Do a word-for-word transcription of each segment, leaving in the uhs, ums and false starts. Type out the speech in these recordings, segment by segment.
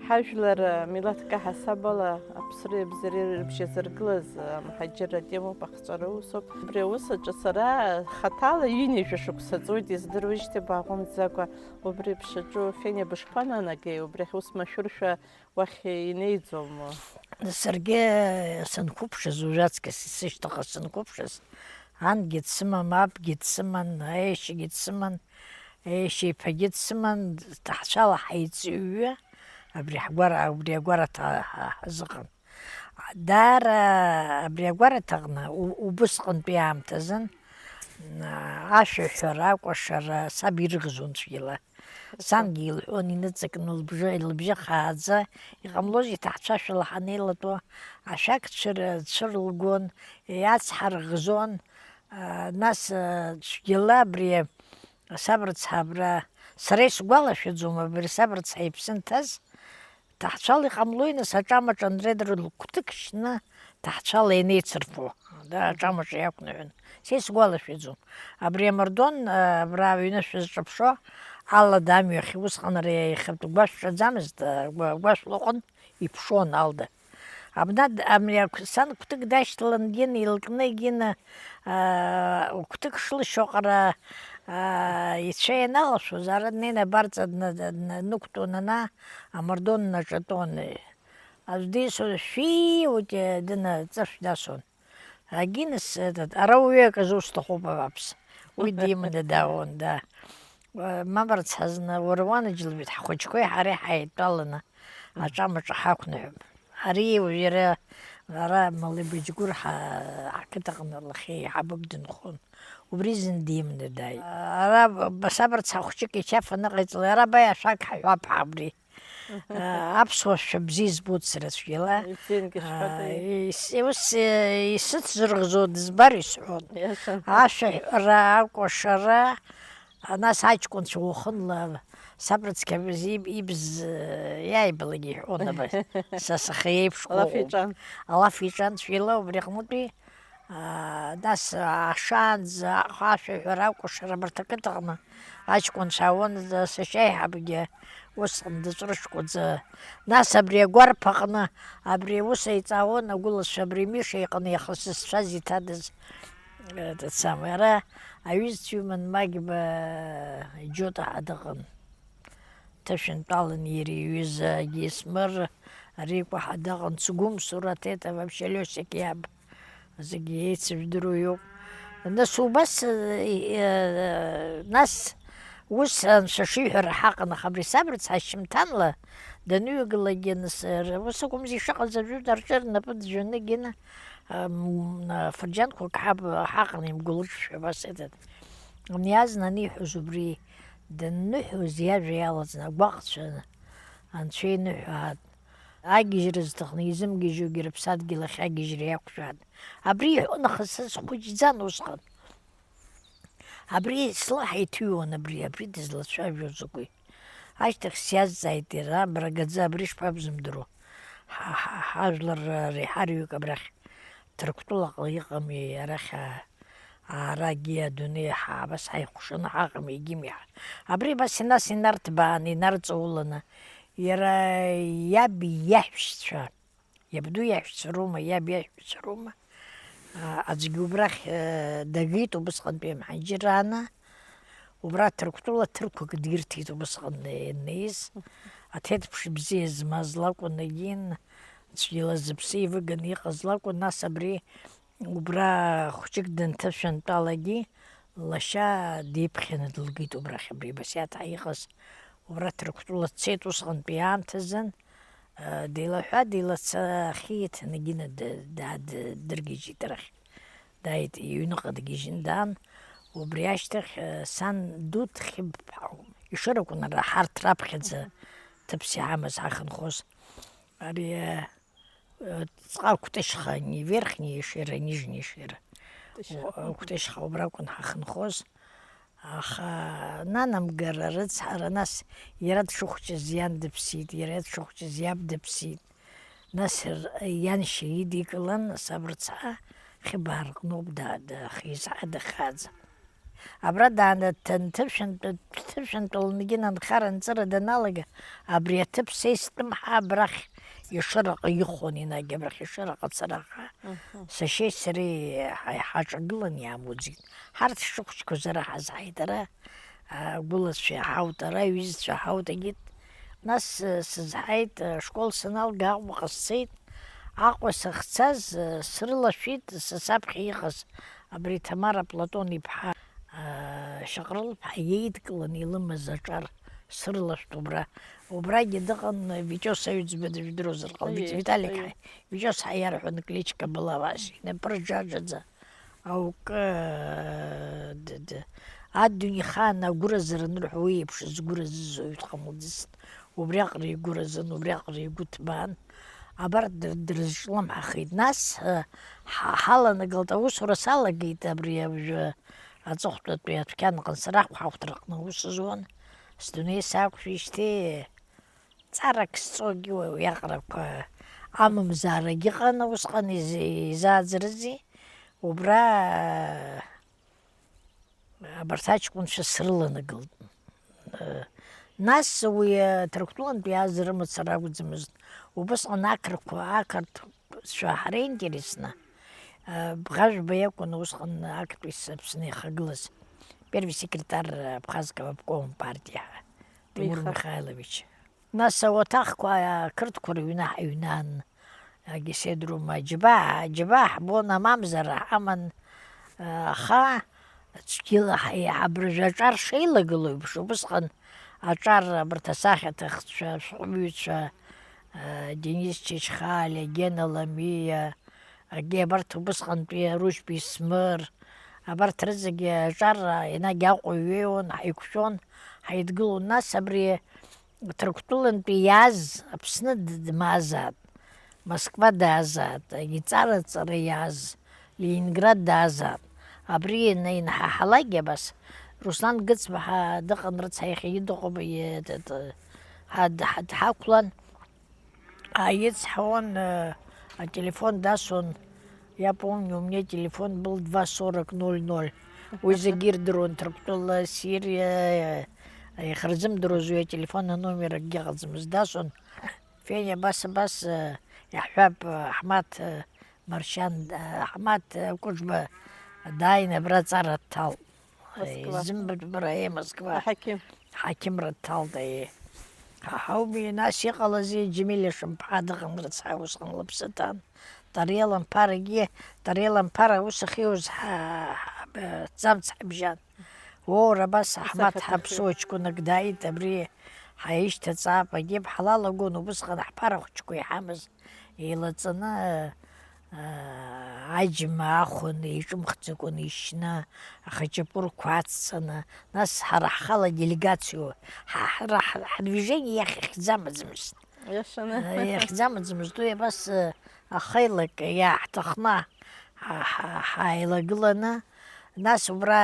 Ҳажәлар милаҭк аҳасабала аԥсреи абзареи рыбжьазыргылаз амҳаџьырра темоуп, ахҵәара усоуп. Убри аус аҿы сара хаҭала ҩынҩажәа шықәса ҵуеит, издыруеижьҭеи бааҟәымҵӡакәа. Убри ԥшаҿу Фениа бышԥананагеи? Убрахь ус машәыршәа уахь инеиӡом? Саргьы санқәыԥшыз, уажәаҵәҟьа сышьҭахьҟа санқәыԥшыз, ангьы дсымам, абгьы дсыман, аешьагьы дсыман, аешьа иԥагьы дсыман, ҭаҳцәала ҳаиҵыҩҩы абри ҳгәара, убри агәараҭа ҳа-, ҳазыҟан. Даара абри агәараҭаҟны у-, убысҟантәи аамҭазын, а, ашәаҳәара, акәашара саб ирыгӡон цәгьала. Сангьы илҳәон иныҵакны лбжьы, лыбжьы хааӡа, иҟамлоз иҭаҳцәашәала ҳанеилатәо, ашәақь цәыр-, цәырылгон, иацҳарӷзон, а, нас, а, цәгьала абри асабрыцҳа абра, сара исгәалашәаӡом, абри асабрыцҳа иԥсы нҭаз, ҭаҳцәала иҟамлои, нас, аҿамаҿа анредра лгәҭык шьны, ҭаҳцәала ианеицырфо, да, аҿамаҿа иақәныҳәон. Са исгәалашәаӡом. Абри амардуан, а, абра аҩны шәызҿаԥшуа, алада амҩахь усҟан ари иахьатәу гәашә ҿаӡамызт, а, гәа-, гәашә лаҟәын, иԥшуан алада. Абна д-, амҩа сан кәтык дашьҭалан, Гена илкны, Гена, аа, кәтык шлышьоҟара, аа, ицәа ианалашәоз, ара днеины абарҵа дна-, дна-, днықәтәон, ана амардуан наҿатәон. Аӡә дисуан, шәии, уи днаҵашә дасуан. А Гена с-, этот, ара уаҩы акы зусҭахуп, абааԥс. Уи диманы даауан, да. Мамырц ҳазны, уара уанаџьалбеит, ҳхәыҷқәеи ҳареи ҳаидтәаланы аҿамаҿа ҳақәныҳәап. Ари уажә иара ара Малеибыџьгәыр ҳа-, ҳқыҭаҟны лахьеиҳабык дынхон. Убри зны диманы дааит. Ара б-, басабырц ҳахәҷык ичафаны ҟаиҵала, ара баи ашәак ҳаҳәап ҳа абри. Аԥсуа шәа бзиа збоит сара цәгьала. Ибзиангьы шәҳәоит, аиеи. Ис-, ус, э, исыцзырӷзо дызбар исҳәон. Иашан. Ашәаҳәара, акәашара, нас аҷкәынцәа уахынла сабрыцқьа ибз-, иб-, ибз-, иааибалагьы иҳәон, аба, са сахьеиԥшқәа. Алаф иҿан. Алаф иҿан цәгьала убри аҟнытәи. Аа, нас, аа, ашаанӡа, аха ашәаҳәара, акәашара абарҭ ақыҭаҟны аҷкәынцәа аауан, сашьа аиҳабгьы усҟан дыҵәрышкәаӡа. Нас абри агәарԥ аҟны абри аус еиҵаауан агәылацәа, абри Миша иҟны иаха сызцәаз иҭадаз, э, дцама. Иара аҩызцәа иман Магьба Џьота ҳәа дыҟан. Ҭышәынтәалан иара иҩыза Гесмыр, ари Кәаҳа дыҟан, Цгәым Сураҭеҭа, вообще Лиосик иаб. Зегьы еицыжәдыруа иоуп. Нас убас, э, э, нас ус анцәа шиҳәара ҳаҟан, аха абри сабрыц ашьымҭанла даныҩагылакгьы, нас, э, ус акәымзи ишыҟаз, ажәытә арҿы рнапы ӡәӡәаны Гена, ам, афырџьанқәак ҳаб-, ҳаҟан, имгәылҿшәа абас, этот, ани азна аниҳәоз убри данныҳәоз иажәа иалаҵны, агәаҟцәа анцәа иныҳәаат. Агьежьра зҭахны изымгьежьугьы рыԥсадгьыл ахь агьежьра иақәшәаат. Абри иҳәон, аха са схәыҷӡан усҟан. Абри слаҳа иҭыҩуан абри, абри дызлацәажәо закәи? Ашьҭахь сиазҵааит иара, Брагаӡа, абри шԥабзымдыруа? Ҳа, ҳа, ҳажәлар реиҳараҩык абрахь Ҭырқәтәылаҟа иҟами, арахь, а, аарагьы адунеи ҳа-, абас ҳаихәшаны ҳаҟами, егьими ҳа-, абри абас нас инарҭбааны, инарҵауланы, иара иаб иаҳәшьцәа, иабду иаҳәшьцәа роума, иаб иаҳәшьцәа роума, а, аӡәгьы убрахь, э, дагеит убысҟантәи амҳаџьыррааны, убра Ҭырқәтәыла ҭырқәак дирҭеит убысҟан, э, инеиз, аҭеҭԥш бзиа змаз лакәын, егьин, цәгьала зыԥсы еивыганы иҟаз лакәын, нас абри убра хәҷык дынҭышәынтәалагьы, лашьа диԥхьаны дылгеит убрахь, абри Басиаҭаа иҟаз, убра Ҭырқәтәыла дцеит усҟантәи аамҭазын, э, деилаҳәа, деилаца ахьииҭаны Гина д-, д-, д-, дыргьежьит арахь. Дааит, иҩныҟа дгьежьны даан, убри ашьҭахь, э, сан ду Ҭхьыԥҳа, ишыракәын ара ҳарҭ раԥхьаӡа ҭыԥс иҳамаз ҳахынхоз. Ари, э, Ҵҟа Кәтышьха, не Верхняя Ишера, Нижняя Ишера. Кәтышьха. О, Кәтышьха убра акәын ҳахынхоз. Аха нанамгар арыцҳара, нас иара дшыхәҷыз иан дыԥсит, иара дшыхәҷыз иаб дыԥсит. Нас р-, ианшьа идикылан, нас абрыцҳа Хьыбаа рҟноуп да-, дахьизҳа дахьааӡа. Абра дааны дҭынҭышәынтә-, дҭышәынтәалангьы анхара анҵыра даналага, абри аҭыԥ са истәым ҳәа абрахь Ешыраҟа ихон, енагь абрахь Ешыраҟа ацара ҳәа. Мгм. Сашьеи сареи ҳа-, ҳаҿагылан иаамуӡеит. Ҳарҭ ҳшыхәыҷқәаз ара ҳазҳаит, ара, а, гәылацәа иаҳауеит, ара аҩызцәа ҳауеит, егьит. Нас, э, сызҳаит, э, ашкол саналга Аҟәаҟа сцеит. Аҟәа сахьцаз, э, срылашәеит са саԥхьа иҟаз абри Ҭамара Платон иԥҳа, э, Шьаҟрылԥҳа иеидкыланы илымаз аҿар срылашәт убра. Убрагьы дыҟан, э, Витиос Аҩӡба, дыжәдыруазар ҟалҵоит, Аиеи, Виталик аиеи. Ҳа-, Витиос ҳәа иарҳәон, кличка была Вася, инапы рџаџаӡа. Аукы, д-, д-, адунеи ахаан агәыразра анырҳәо, уи еиԥш згәы разыз уаҩ дҟамлаӡацт. Убриаҟара игәы разын, убриаҟара игәы ҭбаан. Абар дыр-, дрызҿлымҳахеит. Нас, ҳа-, ҳаланагалт, аусура салагеит абри абжа аҵыхәтәатәи адәқьан аҟны, сара ахәҳахәҭраҟны аус зуан. Сдунеи сақәшәеижьҭеи ҵарак сҵогьы уи аҟарақәа амамзаарагьы ыҟан, усҟан изы-, изааӡарызеи? Убра абарҭ аҷкәынцәа срыланагалт. Нас уи Ҭырқәтәылантәи иааз рымацара акәӡамызт. Убысҟан ақырқәа, ақырҭцәа ҳара интересны, Бӷажәба иакәын усҟан актәи Аԥсны иахагылаз, первый секретарь Абхазского обкома партии ҳәа, Тимур Миха. Михайлович. Нас ауаҭахқәа ақырҭқәа рыҩны ҳаҩнан, Агеседрум аџьабаа, аџьабаа ҳбон, амамзар ҳаман, аха цәгьала ҳаиҳабра аҿар шеилагылоу еиԥш, убысҟан аҿар абарҭ асахьаҭыхцәа, ашәҟәыҩҩцәа, Денис Чачхалиа, Гена Ламиа, егьи абарҭ убысҟантәи Арушь Бисмыр, абарҭ рызегьы аҿар енагь Аҟәа иҩеиуан, ҳаиқәшәон, ҳаидгылон. Нас абри Ҭырқәтәылантәи иааз Аԥсны д-, дмаазаат, Москва даазаат, иҵара-ҵара иааз Ленинград даазаат. Абри ианаинҳаҳалак абас, Руслан Гыцба ҳәа дыҟан, рыцҳа, иахьагьы дыҟоуп, и-, т-, т-, ҳа-, д-, ҳа-, дҳақәлан, ҳаицҳауан, э, ателефон дасуан, я помню, у меня телефон был два сорок ноль ноль. Уи зегьы ирдыруан, Ҭырқәтәыла, Сириа, ихырзымдыруаз уи ателефон аномер акгьы ыҟаӡамызт. Дасуан, Феня, абас, абас, э, иаҳҳәап, э, Аҳмаҭ, э, Маршьан, э, Аҳмаҭ, э, Кәыџба дааины абра аҵара дҭалт. Москва. Изымбатәбара, э, Москва. Аҳақьым. Ҳақьымра дҭалт, э. Ҳа ҳауми, нас иҟалазеи, Џьемиль Ашамԥҳа дыҟан, рыцҳа, усҟан лыԥсы ҭан. Тариал Амԥарагьы, Тариал Амԥара аус ахьиуаз ҳа-, ҳа-, ҳаҭӡамц ҳабжьан. Уора, абас Аҳмаҭ ҳаԥсуа ҷкәынак дааит, абри ҳаишьҭаҵаап, агьи ҳалалагон, убысҟан ҳԥара хәыҷқәа иҳамаз еилаҵаны, аа, аџьма ахәаны, иҿымхӡакәаны ишьны, ахаҷапурқәа ацҵаны, нас ҳара ҳхала делегациоу, ҳа, ҳара ҳ-, ҳдвижение иахьа хьӡ амаӡамызт. Иашаны. Иахьӡ амаӡамызт, уи абас, ахеилак иааҳҭахны ҳа-, ҳа-, ҳааилагыланы, нас убра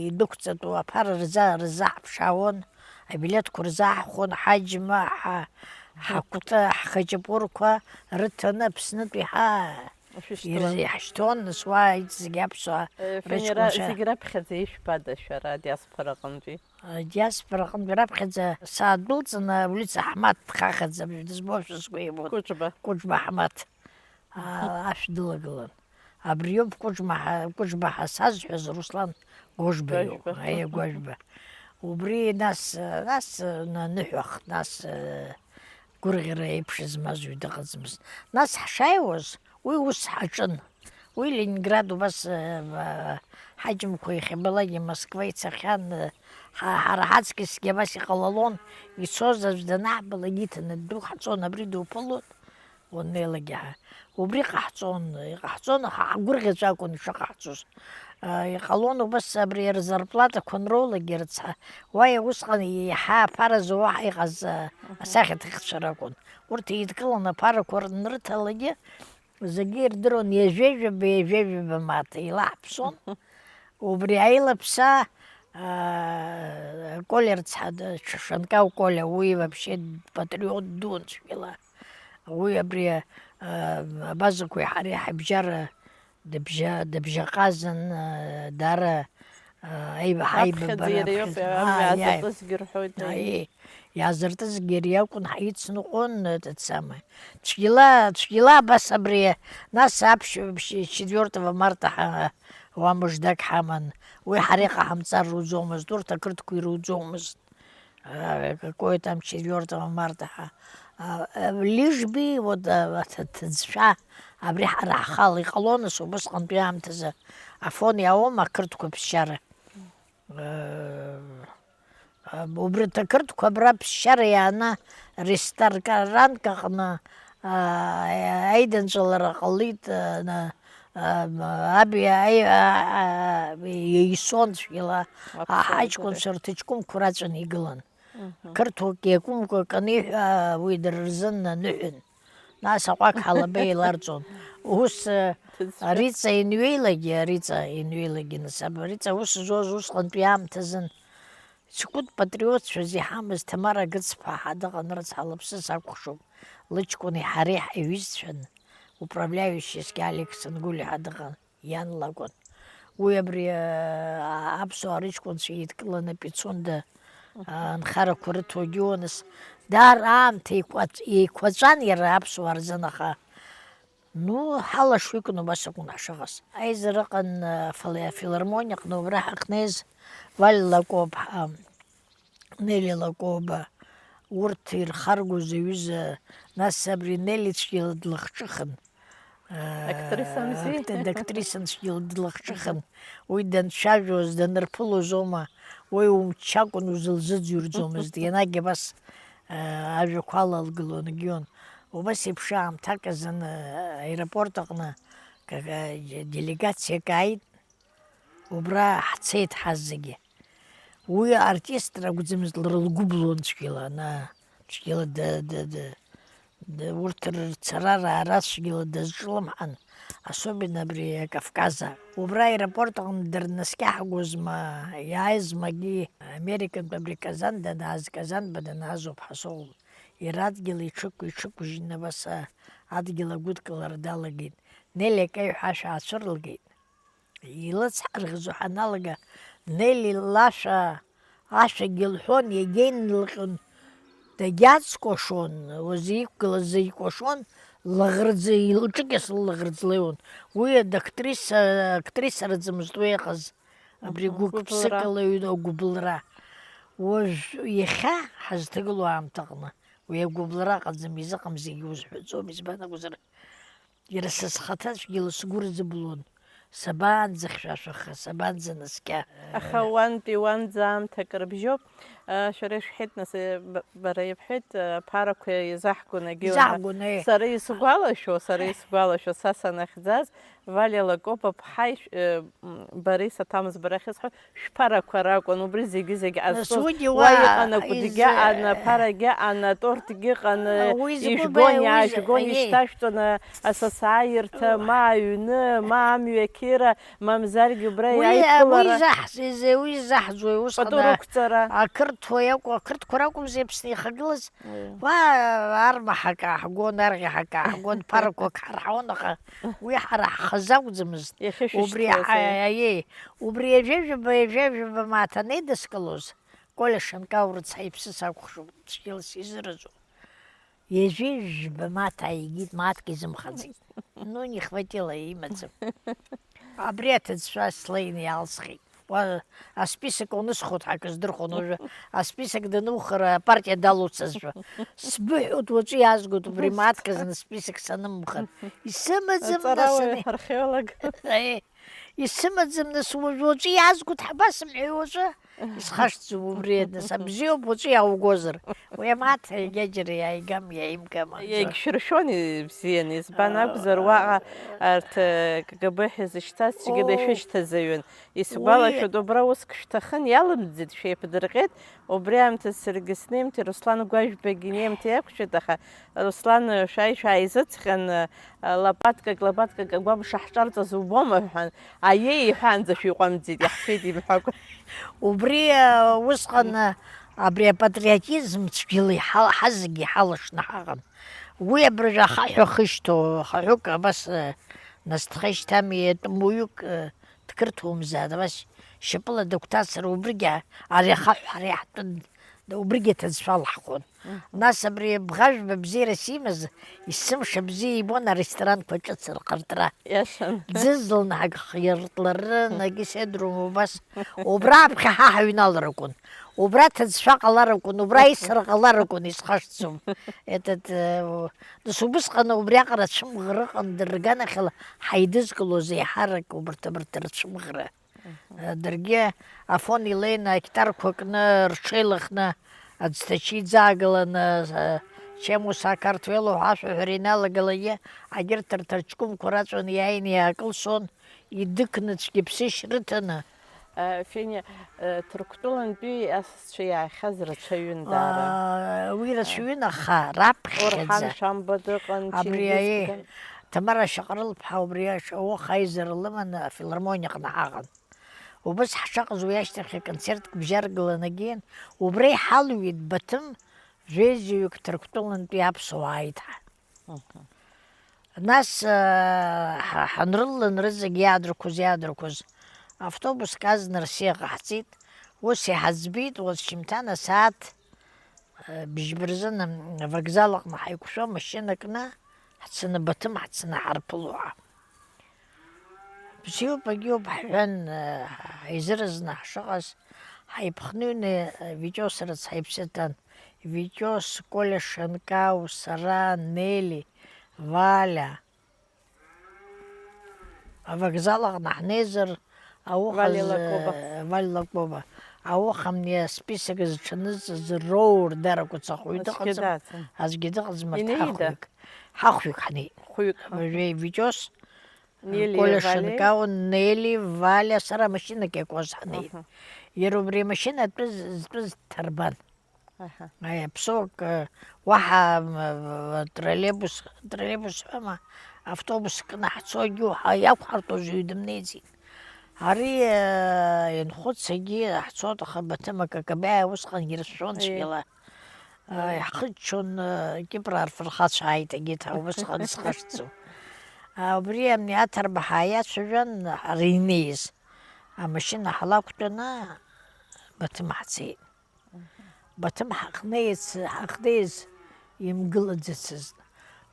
идәықәҵатәу аԥара рза-, рзаҳԥшаауан, абилеҭқәа рзаҳхуан, ҳаџьма, ҳа-, ҳакәты, ҳхаҷапурқәа рыҭаны Аԥснытәи ҳа-, Ишәышьҭуан. Ирзеиҳашьҭуан, нас уа зегь аԥсуаа Э, Фенера, рыҷкәынцәа. Зегь раԥхьаӡа ишәбада шәара адиаспора аҟынтәи? Адиаспора аҟынтәи раԥхьаӡа саадәылҵын, аулица Аҳмаҭ хахаӡа, дызбошәа сгәы еибон. Кәыџба. Кәыџба Аҳмаҭ, а, ашә дылагылан. Абриоуп Кәыџма ҳа-, Кәыџба ҳәа сазҳәаз, Руслан Гәажәба иоуп. Гәажәба. Аиеи, Гәажәба. Убри нас, нас, наныҳәахт, нас, гәырӷьара еиԥш змаз уаҩ дыҟаӡамызт. Нас ҳшааиуаз, уи ус ҳаҿын. Уи Ленинград убас, э, ҳаџьымқәа иахьабалак Москва ицахьан, э, ҳа-, ҳара ҳаҵкьысгьы абас иҟалалон, ицоз аӡә данаҳбалак иҭаны ддәықәҳҵон, абри дуԥылоит, уаннеилакгьы ҳа. Убри ҟаҳҵон, иҟаҳҵон, аха ҳгәырӷьаҵәа акәын ишыҟаҳҵоз. Э, иҟалон убас абри рзарплатақәа анроулагьы рыцҳа, уа усҟан еиҳа аԥара зуа иҟаз, э, Аҳа. Асахьаҭыхцәа ракәын. Урҭ еидкыланы аԥарақәа рнырҭалагьы, зегьы ирдыруан, ҩажәа-ҩажәаба, ҩажәа-ҩажәаба мааҭ еилаҳԥсон. Убри аилаԥса, аа, Коля рыцҳа, д-, Шанкау Коля, уи вообще патриот дуун цәгьала. Уи абри, аа, абазақәеи ҳареи ҳабжьара дыбжьа-, дыбжьаҟазан, аа, даара Аибабара раԥхьаӡа иара иоуп, аԥхьаӡа. Амҩа, аиааи, аазыртызгьы рҳәоит, аиеи. Иаазыртызгьы иара иакәын, ҳаицныҟәон, это самое. Цәгьала, цәгьала абас абри, нас аԥшь-, ԥшь-, четвёртого марта ҳа-, уа мыждак ҳаман. Уи ҳара иҟаҳамҵар руӡомызт, урҭ ақырҭқәа ируӡомызт. А, какое там четвёртого марта ҳа-, а, а, лишь бы, вот, а, аҭ-, аҭыӡшәа абри ҳара ҳхала иҟалон, нас убысҟантәи аамҭазы Афон иаауама ақырҭқәа ԥсшьара? Э, а, убри аҭакырҭқәа абра ԥсшьара иааны рестораторанк аҟны, а, аиданҵәалара ҟалеит, а, на-, а, аби-, аи-, а, а, еисон цәгьала, а, аԥсуа ҳаҷкәынцәа рҭаҷкәымқәа раҵәаны игылан. Мгм. Қырҭуак иакәымкәа акы аниҳәа, уи дара рзын аныҳәан. Нас аҟәақ ҳалаба еиларҵон. Ус, э, Ҭыӡшәа. Риҵа инҩеилагьы, Риҵа инҩеилагьы, нас, аб-, Риҵа ус зуаз усҟантәи аамҭазын. Ҷкәын патриотцәа зеиҳамыз Ҭамара Гыцԥаа ҳа дыҟан, рыцҳа, лыԥсы сакәыхшоуп. Лыҷкәыни ҳареи ҳаиҩызцәан, управляющийскьа Алекс Ангулиа ҳа дыҟан. Иан лакәын. Уи абри, аа, аԥсуаа рыҷкәынцәа еидкыланы Пицунда, аа, анхарақәа рыҭо егьиуаныс, даара аамҭа еиқәаҵ-, еиқәаҵәан иара аԥсуаа рзын, аха, ну, ҳалашо икәын, убас акәын ҳшыҟаз. Аизара ыҟан, аа, афилармониа аҟны, убра ҳахьнеиз, Валиа Лакоба, аа, Нели Лакоба, урҭ ирхаргоз аҩыза, нас абри Нели цәгьала длахҿыхын. Актриса мзи. Акт-, дактрисанцәгьа длахҿыхын, уи данцәажәоз, данырԥылоз аума, уи умччакәан узылзыӡырҩӡомызт, ианагь абас, а, ажәақәа алалгалон, егьион. Убас еиԥш аамҭак азын, а, аеропорт аҟны ка-, ка-, делегациак ааит, убра ҳцеит ҳазегьы. Уи артист ракәӡамызт, лара лгәы блуан цәгьала, ана, цәгьала да-, да-, да-, да-, урҭ рцара раара цәгьала дазҿлымҳан, особенно абри Кавказаа. Убра аеропорт аҟны дырнаскьаҳгозма, иааизмагьы Американтә абри Казан данааз, Казанба данааз ауп ҳасоуп. Иара адгьыл иҽықә-, иҽықәыжьны абас, а, адгьыл агәыдкылара далагеит. Нели акаҩ ҳәа ашә аацәырылгеит. Илыцҳарӷызуа ҳаналага, Нели лашәа ашәагьы лҳәон, иагьа инлыҟьон, дагьацкәашон, уазы иқәгылаз зегь кәашон, лаӷырӡы, илҿыкьаса лылаӷырӡ леиуан. Уи адактриса, актриса раӡамызт уи иҟаз, абри Мгм, гәык-ԥсыкала гәыбылра. Уажә иахьа ҳазҭагылоу аамҭаҟны уи агәыбылра ыҟаӡам, изыҟам зегьы узҳәаӡом, избан акәзар, Иара са схаҭа цәгьала сгәы рзыблуан, сабанӡа хьшәашәаха, сабанӡа наскьа. Аха уантәи уанӡа аамҭа акыр бжьоуп. Шәара ишәҳәеит, нас, бара ибҳәеит, аԥарақәа еизаҳгон, егьи. Изаҳгон, еи. Сара исгәалашәо, сара исгәалашәо, са санахьӡаз, Валиа Лакоба ԥҳаи, бареи саҭамыз, бара ахьысҳәо, шәԥарақәа ракәын, убри зегьы-зегьы ҟазҵоз. Уа иҟан акәыдгьы ҟан, аԥарагьы ҟан, атортгьы ҟан, ижәгон, иаажәгон, ишьҭашәҵон асасааирҭа, ма аҩны, ма амҩа қьыра, мамзаргьы убра аиԥылара. Уи заҳзеизеи, уи заҳӡуеи усҟан? Пату рықәҵара. Ақырҭуа иакәу, ақырҭқәа ракәымзи Аԥсны ихагылаз? Уа, арма ҳакы ааҳгон, арӷьа ҳакы ааҳгон, ԥарақәак ҳарҳаон, аха уи ҳара ҳхазы акәӡамызт. Иахьа шәышьҭоузеи? Убри ҳа-, аиеи, убри ҩажәа-ҩба, ҩажәа-ҩба мааҭ анеидыскылоз, Колиа Шанкауа рыцҳа иԥсы сакәыхшоуп, цәгьала сизыразу. Ҩажәа-ҩба мааҭ ааигеит, мааҭк изымхаӡеит. Ну, не хватило, имаӡам. Абри аҭыӡшәа слеины иалсхит. Уа, асписок унысхуеит ҳәа акы здырхуан, уажәы асписок данухар, апартиа далуцазшәа. Сбыҳәоит, уаҵәы иаазгоит, убри мааҭк азын асписок санымхар. Исымаӡам, нас, аҵарауаҩ, ани-, археолог. Аи, исымаӡам, нас, уажә уаҵәы иаазгоит ҳәа басымҳәеи уаҵәы? Исхашҭӡом убри, нас, абзиоуп, уаҵәы иааугозар. Уи амааҭ егьаџьара иааигам, иааимгам, аӡәы. Иагьшәыршәон ибзианы, избан акәзар, уаҟа арҭ, э, К Г Б ҳәа зышьҭаз, цәгьа дашәышьҭазаҩын. Исгәалашәоит, уи убра уск шәҭахын, иалымҵӡеит, шәеиԥдырҟьеит. Убри аамҭаз саргьы снеимҭеит, Руслан Гәажәбагьы инеимҭеит, иақәшәеит, аха, Руслан, шәааи, шәааизыҵҟьан, лопаткак, лопаткак агәамш ҳҿарҵаз убома ҳәа, аиеи иҳәаанӡа шәиҟәамҵӡеит, иаҳфеит имҳәакәа. Убри, усҟан, абри апатриотизм цәгьала иҳал-, ҳазегьы иҳалшны ҳаҟан. Уи абыржәы ахаҳә ахышьҭоу, хаҳәык абас, нас дхашьҭами, атәымуаҩык, дқырҭуамзаат, абас Шьапыла дагәҭасыр, убригьы ари ахаҳә ҳара иаҳтәын, убригьы аҭыӡшәа алаҳхон. Мгм. Нас абри Бӷажәба бзиарас имаз, есымша бзиа ибон аресторанқәа ҿыц рхыртра. Иашан. Ӡызлан ҳагхиртларын, агьы седрум убас. Убра аԥхьа ҳа ҳаҩналар акәын. Убра ҭыӡшәа ҟалар акәын, убра исра ҟалар акәын, исхашҭӡом. Этот, э, нас убысҟан убриаҟара ацәымӷра ыҟан, дырганахьала ҳаидызкылоз еиҳарак убарҭ, абарҭ рцәымӷра. Мгм. Э, даргьы Афон илеины, акьтарқәа кны, рҽеилыхны, аӡҭачы иӡаагаланы, э, Чемус ақарҭуело ҳәа ашәаҳәара иналагалакгьы, агьырҭ рҭаҷкәымқәа раҵәаны иааины иаакылсон, идықны цәгьаԥсышь рыҭаны. Э, Фениа, э, Ҭырқәтәылантәи асасцәа иаахьаз рацәаҩын даара. Аа, уи рацәаҩын, аха раԥхьаӡа Орҳан Шамба дыҟан, абри Чингиз аи-, дыҟан. Ҭамара Шьаҟрыл-ԥҳа убри аҿы ауха аизара лыманы афилармониаҟны ҳаҟан. Убас ҳшаҟаз уи ашьҭахь аконцертк бжьаргалан агьин, убра иҳалҩит Баҭым жәеизаҩык Ҭырқәтәылантәи аԥсуаа ааит ҳәа. Мгм. Нас, э, ҳа-, ҳанрылалан рызегь иаадырқәоз, иаадырқәоз, автобуск азна Россиа ҟаҳҵеит. Ус иҳаӡбеит, уажә шьымҭан асааҭ, э, бжьба рзын, м, авокзал аҟны ҳаиқәшәо амашьына кны ҳцаны Баҭым ҳцаны ҳарԥыло ҳәа. Бзиоуп, агьиоуп, ҳҳәан, э, ҳаизыразны ҳшыҟаз, ҳаиԥхныҩны, э, Витиос рыцҳа иԥсы ҭан. Витиос, Коля Шанкау, сара, Нели, Валиа. Авокзал аҟны ҳнеизар, ауха Валиа з-, Лакоба. Валиа Лакоба. Ауха мне список зҽанызҵаз роур даракәыц ахәҩы Аӡәгьы дыҟаӡам. Дацым. Аӡәгьы дыҟаӡам, Инеида? Ҳахәҩык. Ҳахәҩык ҳнеит. Хәҩык. Уажәы Витиос, Нели, Коля Валиа. Шанкау, Нели, Валиа, сара машьынак иакуаз ҳнеит. Аҳа. Иара убри амашьына атәы з-, зтәыз дҭарбан. Аҳа. Аи, аԥсуак, э, уаҳа, м, э, троллейбус, троллейбус ҳәама, автобус кны ҳцогьы уаҳа иақәҳартәоз ҩы дымнеиӡеит. Ари, э, инхәыцгьы ҳцот, аха Баҭым акакабаиа усҟан иршәон Аиеи. Цәгьала. Аи, ҳхыччон, э, Кьыпраа рфырхацәа ааит, егьит, ҳа убысҟан исхашҭӡом. А, убри ами аҭырба ҳааиацәажәан, ҳара инеиз. Амашьына ҳлақәтәаны Баҭым ҳцеит. Баҭым ҳахнеиц-, ҳахнеиз имгылаӡацызт.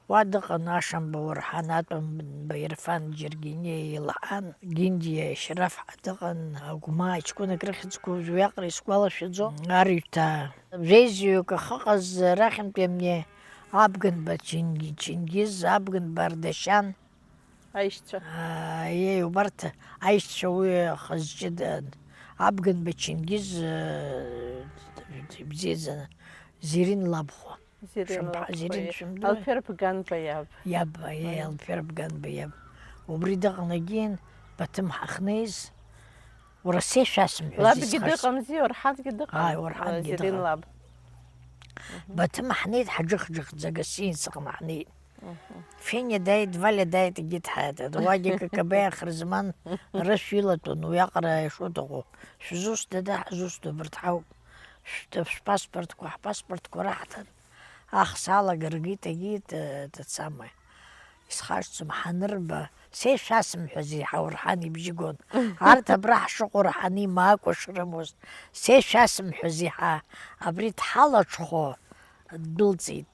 Уа дыҟан Ашамба Уарҳан, Атәымба Ирфан, Џьергениа Елҳан, Гиндиа Шьарафҳа дыҟан, Агәмаа ҷкәынак рыхьӡқәа уажә уиаҟара исгәалашәаӡом. Арҩҭаа жәеизҩык ахьыҟаз рахьынтәи амни Абганба Чинги-, Чингиз, Абганба Ардашьан, Аишьцәа. Аиеи, убарҭ аишьцәа уи хазҷы дан, Абганба Чингиз, э, ибзиаӡаны, Зерин лабхәа. Зерин Шамԥҳа лабхәа, Зерин иеи. Шәымдуи? Алфер Бганба иаб. Иаб, аиеи, Аиеи. Алфер Бганба иаб. Убри дыҟан егьин, Баҭым ҳахнеиз, Уара сеишәасымҳәоз Лабгьы исхашҭ. Дыҟамзи, Орҳангьы дыҟам. Ааи, Орҳангьы Зерин дыҟам. Лаб. Баҭым ҳнеит, ҳаџыхџыхӡа Гасиин сыҟны ҳнеит. Мгм. Феня дааит, Валиа дааит, егьит ҳаиаҭ. Уагьы Какабеи ахырзман рышә илатәон, уиаҟара ишуҭаху. Шәзусҭада, ҳзусҭоу, абарҭ ҳауп. Шәҭ-, шәпаспортқәа, ҳпаспортқәа раҳҭан. Ахс алагаргеит, егьит, э, дацамаҩ. Исхашҭӡом, ҳанырба, сеишәасымҳәаз еиҳа Орҳан ибжьы гон. Арҭ абра ҳшыҟоу Орҳан имаакәа шрымоз, сеишәасымҳәаз еиҳа, абри дҳалаҽхәо ддәылҵит,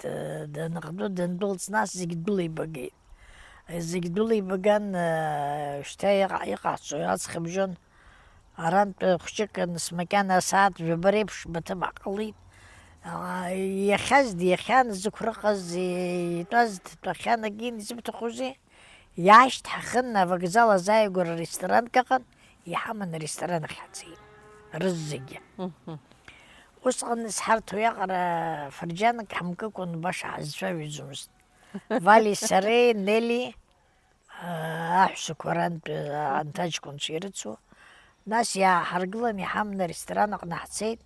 даныҟәду дындәылҵ, нас зегь дәылеибагеит. Зегь дәылеибаган, шьҭа иҟа-, иҟаҳҵо аҵхыбжьон. Арантә хәҷык аныс макьана асааҭ жәаба реиԥш Баҭым ҳҟалеит. Аа, иахьаз диахьан, зықәрыҟаз итәаз дтәахьан, агьин изыбҭахузеи? Иаашьҭ ҳахын, авокзал азааигәара ресторанк ыҟан, иҳаман аресторан ахь ҳцеит. Рызегьы. Мгм. Усҟан исҳарҭо уиаҟара фырџьанк ҳамкыкәан баша ҳазцәажәаӡомызт. Вали, сареи, Нели, аҳәсақәа рантәи анҭаҷкәынцәа ирыцу. Нас иааҳаргылан иҳаманы аресторан аҟны ҳцеит.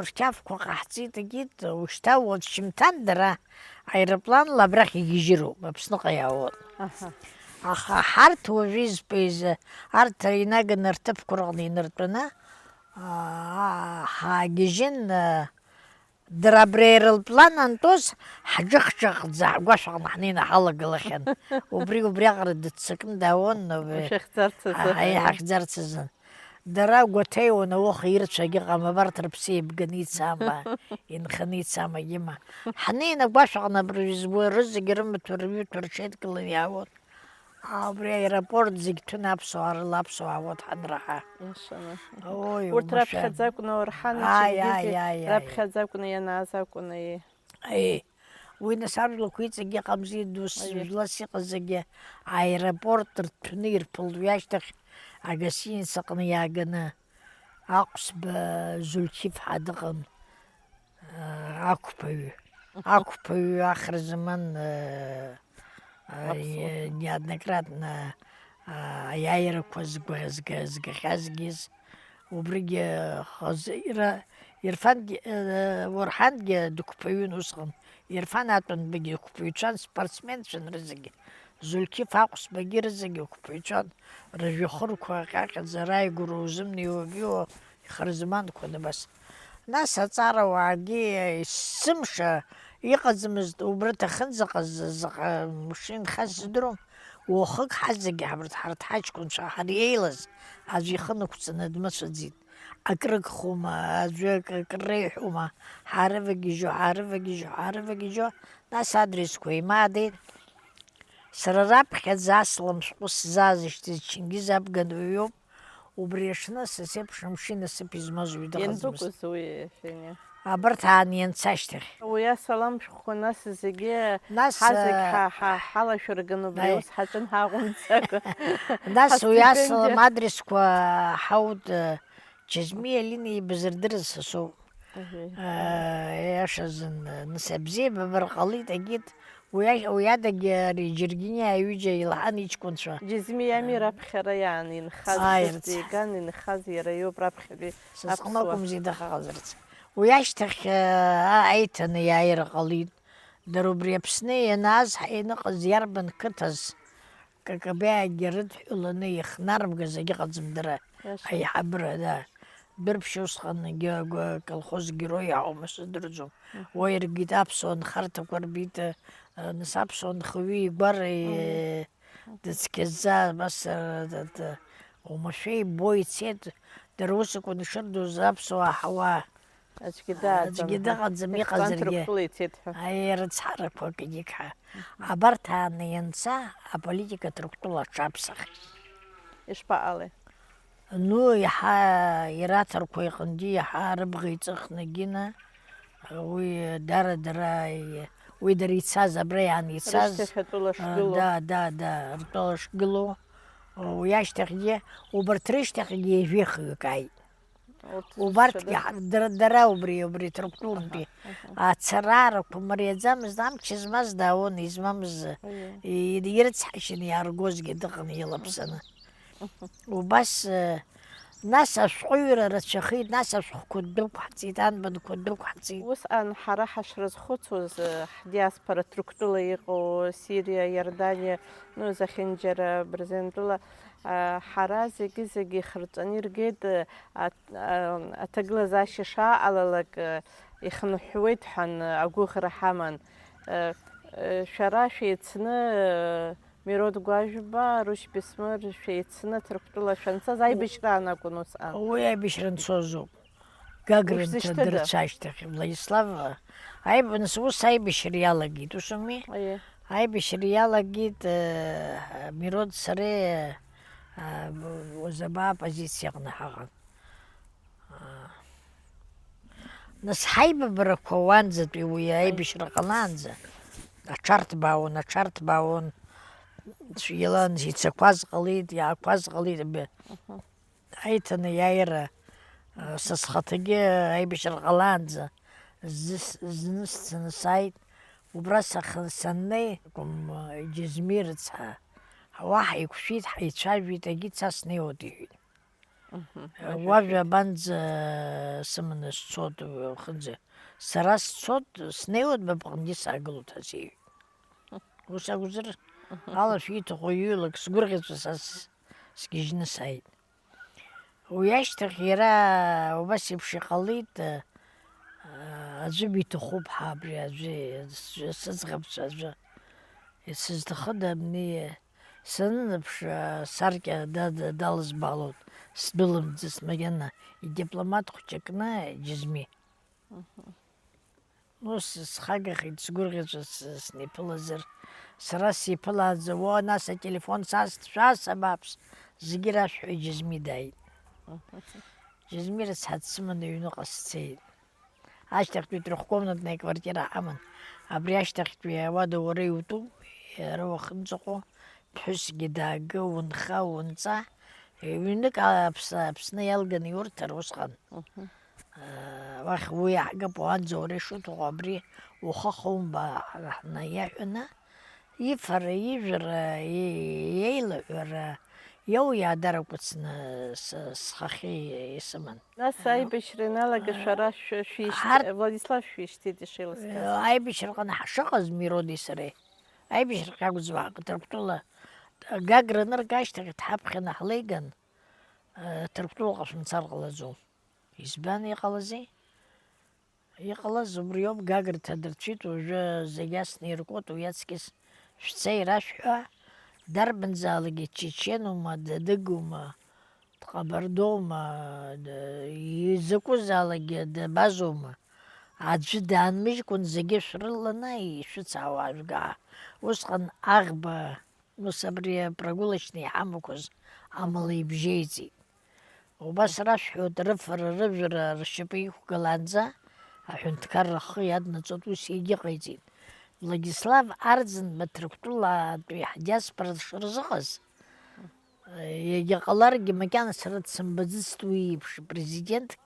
Рқьафқәа ҟаҳҵеит, егьит, ушьҭа уаҵәшьымҭан дара аеропланла абрахь игьежьыроуп, Аԥсныҟа иаауеит. Аҳа. Аха ҳарҭ уажәы изтәу изы, арҭ инаганы рҭыԥқәа рҟны иныртәаны, аа, ҳаагьежьын, Дара абри аероплан антәоз, ҳџыхџыхӡа ҳгәашә аҟны ҳнеины ҳалагылахьан. Убри, убриаҟара дыццакны даауан, убри. Шәахьӡарц азы. Аҳ-, аиеи, ҳахьӡарц азын. Дара гәаҭеиуан, ауха ирцәагь ыҟам, абарҭ рыԥсы еибганы ицама, инханы ицама, има. Ҳнеин агәашә аҟны абыржәы избо, рызегьы рымаҭәа, рҩыҭәа рҽеидкыланы иаауан. Абри аеропорт зегь ҭәын аԥсуаа рыла, аԥсуаа ауат ҳанраҳа. Иашаны. Ой, Урҭ умашәа. Раԥхьаӡа акәны Орҳани Ааи, Чингизи ааи, ааи, ааи. Раԥхьаӡа акәны ианааз акәны, ии. Аиеи, уи нас ажәлақәа иҵегь иҟамзи, дус Аиеи. Жәлас иҟазаргьы аеропорт рҭәны ирԥылт, уи ашьҭахь агостиница аҟны иааганы Аҟәсба Зульқьиф ҳәа дыҟан, ақәԥаҩы, ақәԥаҩы ахра заман, Аԥсуа. Неоднократно аиааирақәа згәа-, зга-, згахьазгьы, убригьы хазы-, ира-, Ирфангьы, э, Орҳангьы дықәԥаҩын усҟан. Ирфан Атәынбагьы дықәԥаҩцәан, спортсменцәан рызегьы. Зульқьиф Аҟәсбагьы рызегьы дықәԥаҩцәан. Рыжәҩахырқәа ҟьаҟьаӡа рааигәара узымнеиуа-биуа ихырзманқәан абас. Нас аҵарауаагьы есымша иҟаӡамызт, убра ҭахын заҟа, заҟа мшы инхаз сыздырам. Уахык ҳазегьы ҳабарҭ ҳарҭ ҳаҷкәынцәа ҳареилаз аӡә ихы нықәҵаны дмыцәаӡеит. Акрыгхума, аӡәы акы, акы реиҳәома, ҳаарывагьежьуа, ҳаарывагьежьуа, ҳаарывагьежьуа, нас адресқәа еимаадеит. Сара раԥхьаӡа асалам шәҟәы сзаазышьҭыз Чингиз Абган уаҩуп, убри аҽны са сеиԥш амшын насыԥ измаз уаҩ дыҟаӡамызт. Ианбыкәыз уи, Фениа? Абарҭ аан ианца ашьҭахь. Уи асалам шәҟәқәа нас зегьы Нас, ҳазегь э, ҳа-, ҳа-, ҳалашәырган убри аи. Ус ҳаҿын ҳаҟәымҵӡакәа. Нас уи Ҳастудентгьы. Асалам адресқәа ҳауд, э, Џьазмиа Алина ибзырдырыз са соуп. Мгм. Э, иашазын, э, нас абзиабара ҟалеит, агьит, уи а-, уи адагьы ари Џьергениа аҩыџьа илаҳан иҷкәынцәа. Џьазмиами Э, раԥхьара иаан инхаз, ааирц. Ԥҳәыс диган инхаз иара иоуп раԥхьатәи Сызхым аԥсуа. Акәымзи дахаҟазарц. Уи ашьҭахь, э, а-, аиҭаны иааира ҟалеит. Дара убри Аԥсны ианааз ҳаиныҟаз иарбан қыҭаз, Какабеагьы рыдҳәаланы ихнарымгаз агьыҟаӡам дара, Иашан. Аиҳабыра, да. Дәырԥшь усҟан егьи агәы аколхоз герой иааума сыздырӡом. Мгм. Уа иргеит аԥсуа нхарҭақәа рбеит, э, нас аԥсуа нхаҩы игәара, э, Мгм. Дыцқьаӡа, абас, э, д-, д-, оумашәа ибо ицеит, дара ус акәын ишырдуз аԥсуаа ҳауаа. Аӡәгьы дааӡам, Аӡәгьы ҳәа. Дыҟаӡам, Ихтәан иҟазаргьы. Ҭырқәтәыла ицеит ҳәа. Аиа, рыцҳарақәа акгьы ҳәа. Абарҭ ааны ианца, аполитика Ҭырқәтәыла аҽаԥсахит. Ишԥаҟалеи? Ну, иаҳа ираҭарқәа иҟынгьы иаҳа рыбӷа иҵыхны гьина, уи дара, дара, уи дара ицаз, абра иааны ицаз. Рышьҭахь атәыла шгылоу. Да, да, да, ртәыла шгылоу. Уи ашьҭахьгьы, убарҭ рышьҭахьгьы ҩажәихҩык ааит. Урҭ Убарҭгьы зцәадаз. Ҳа-, дара, дара убри, убри Ҭырқәтәылантәи Аҳа, аҳа. Ацараарақәа мариаӡамызт, амч змаз даауан, измамыз, Аиеи. И-, ирыцҳашьаны иааргозгьы дыҟан илаԥсаны. Аҳа. Аҳа. Убас, э, нас ашәҟәыҩҩра рацәахеит, нас ашәҟәқәа дәықәҳҵеит, анбанқәа дәықәҳҵеит. Усҟан ҳара ҳашрызхәыцуаз, э, ҳдиаспора Ҭырқәтәыла иҟоу, Сириа, Иорданиа, ну, Зехьынџьара, Бырзентәыла, э, ҳара зегьы-зегьы ихырҵәаны иргеит, э, а-, а-, аҭагылазаашьа шааҟалалак, э, ихынҳәуеит ҳәа агәыӷра ҳаман. Э, э, шәара шәеицны, э, Мирод Гәажәба, Рушь Бесмыр шәеицны Ҭырқәтәыла шәанцаз аибашьраан акәын усҟан. Уи аибашьра анцозоуп. Гагра Ушәзышьҭыда? Дырцәа ашьҭахь, Владислав, аиб-, нас ус аибашьра иалагеит, ус ауми? Аиеи. Аибашьра иалагеит, э, Мирод сареи, э, Озаба аппозициаҟны ҳаҟан. Нас ҳаибабарақәа уанӡатәи уи аибашьра ҟалаанӡа аҽарҭбаауан, аҽарҭбаауан, цәгьала ицақәаз ҟалеит, иаақәаз ҟалеит, аб-, Аха. Аиҭанеиааира, а, са схаҭагьы аибашьра ҟалаанӡа зыс-, зны сцаны сааит. Убра сахын саннеи, акәым, Џьазмир рыцҳа, уа ҳаиқәшәеит, ҳаицәажәеит, егьи цас снеиуеит, иҳәеит. Мгм. Уажәы абанӡа сыманы сцот, уахынӡа. Сара сцот, снеиуеит, ба бҟынгьы саагылоит ҳәа сеиҳәеит. Ус акәзар, Мгм. Алашә ииҭаху иҩылак сгәырӷьаҵәа са с-, сгьежьны сааит. Уи ашьҭахь иара убас еиԥш иҟалеит, а, аӡәы биҭахуп ҳәа абри аӡәы, сыӡӷабцәа аӡәы. Исызҭахыда абни, Санынаԥш, саркьа далызбаалоит, сдәылымҵыцт макьана, идипломат хәҷы кны Џьазми. Ус схагахеит, сгәырӷьаҵәа снеиԥылазар. Сара сиԥылааӡа, уа, нас ателефон сасҭ, шәасабааԥс, зегьы рашәҳәа, Џьазми дааит. Џьазми рыцҳа дсыманы аҩныҟа сцеит. Ашьҭахьтәи трехкомнатная квартира ҳаман. Абри ашьҭахьтәи ауада уара иутәуп, иара уахынӡаҟоу, ԥҳәысгьы даага, унха, унҵа. Ҩнык Аԥсны иалганы иурҭар усҟан. Уахь уи иаҳгап, уаанӡа уара ишуҭаху абри ухы хумба ҳәа ҳнаиаҳәаны, ифара, ижәра, иеилаҳәара, иоу иаадаракәыцны схахьы исыман. Нас аибашьра ианалага шәара шәишьҭ-, Владислав шәишьҭит ишеилыскааз. Аибашьраҟны ҳшыҟаз Мироди сареи, аибашьраҟны акәӡам, Ҭырқәтәыла Гагра анырга ашьҭахь дҳаԥхьаны ҳлеиган, Ҭырқәтәылаҟа шәымцар ҟалаӡом. Избан иҟалазеи? Иҟалаз убриоуп, Гагра ҭадырцәит, уажәы зегь асны иркуеит, уи аҵкьыс шәца ирашәҳәа, дарбанзаалакгьы чеченума, дадыгума, дҟабардоума, изакәызаалакгьы дабазоума, аӡәы даанмыжькәан зегьы шәрыланы ишәыцаауа ажәга. Усҟан аӷба Ус абри апрогулочный иҳамақәаз амала ибжьеиҵеит. Убас расҳәоит, рыфара-рыжәра ршьапы иқәгылаанӡа аҳәынҭқарра ахы иаднаҵоит, ус иагьыҟаиҵеит. Владислав Арӡынба Ҭырқәтәылатәи ҳдиаспора дшырзыҟаз, иагьа ҟаларгьы, макьана сара дсымбаӡацт уи еиԥш президентк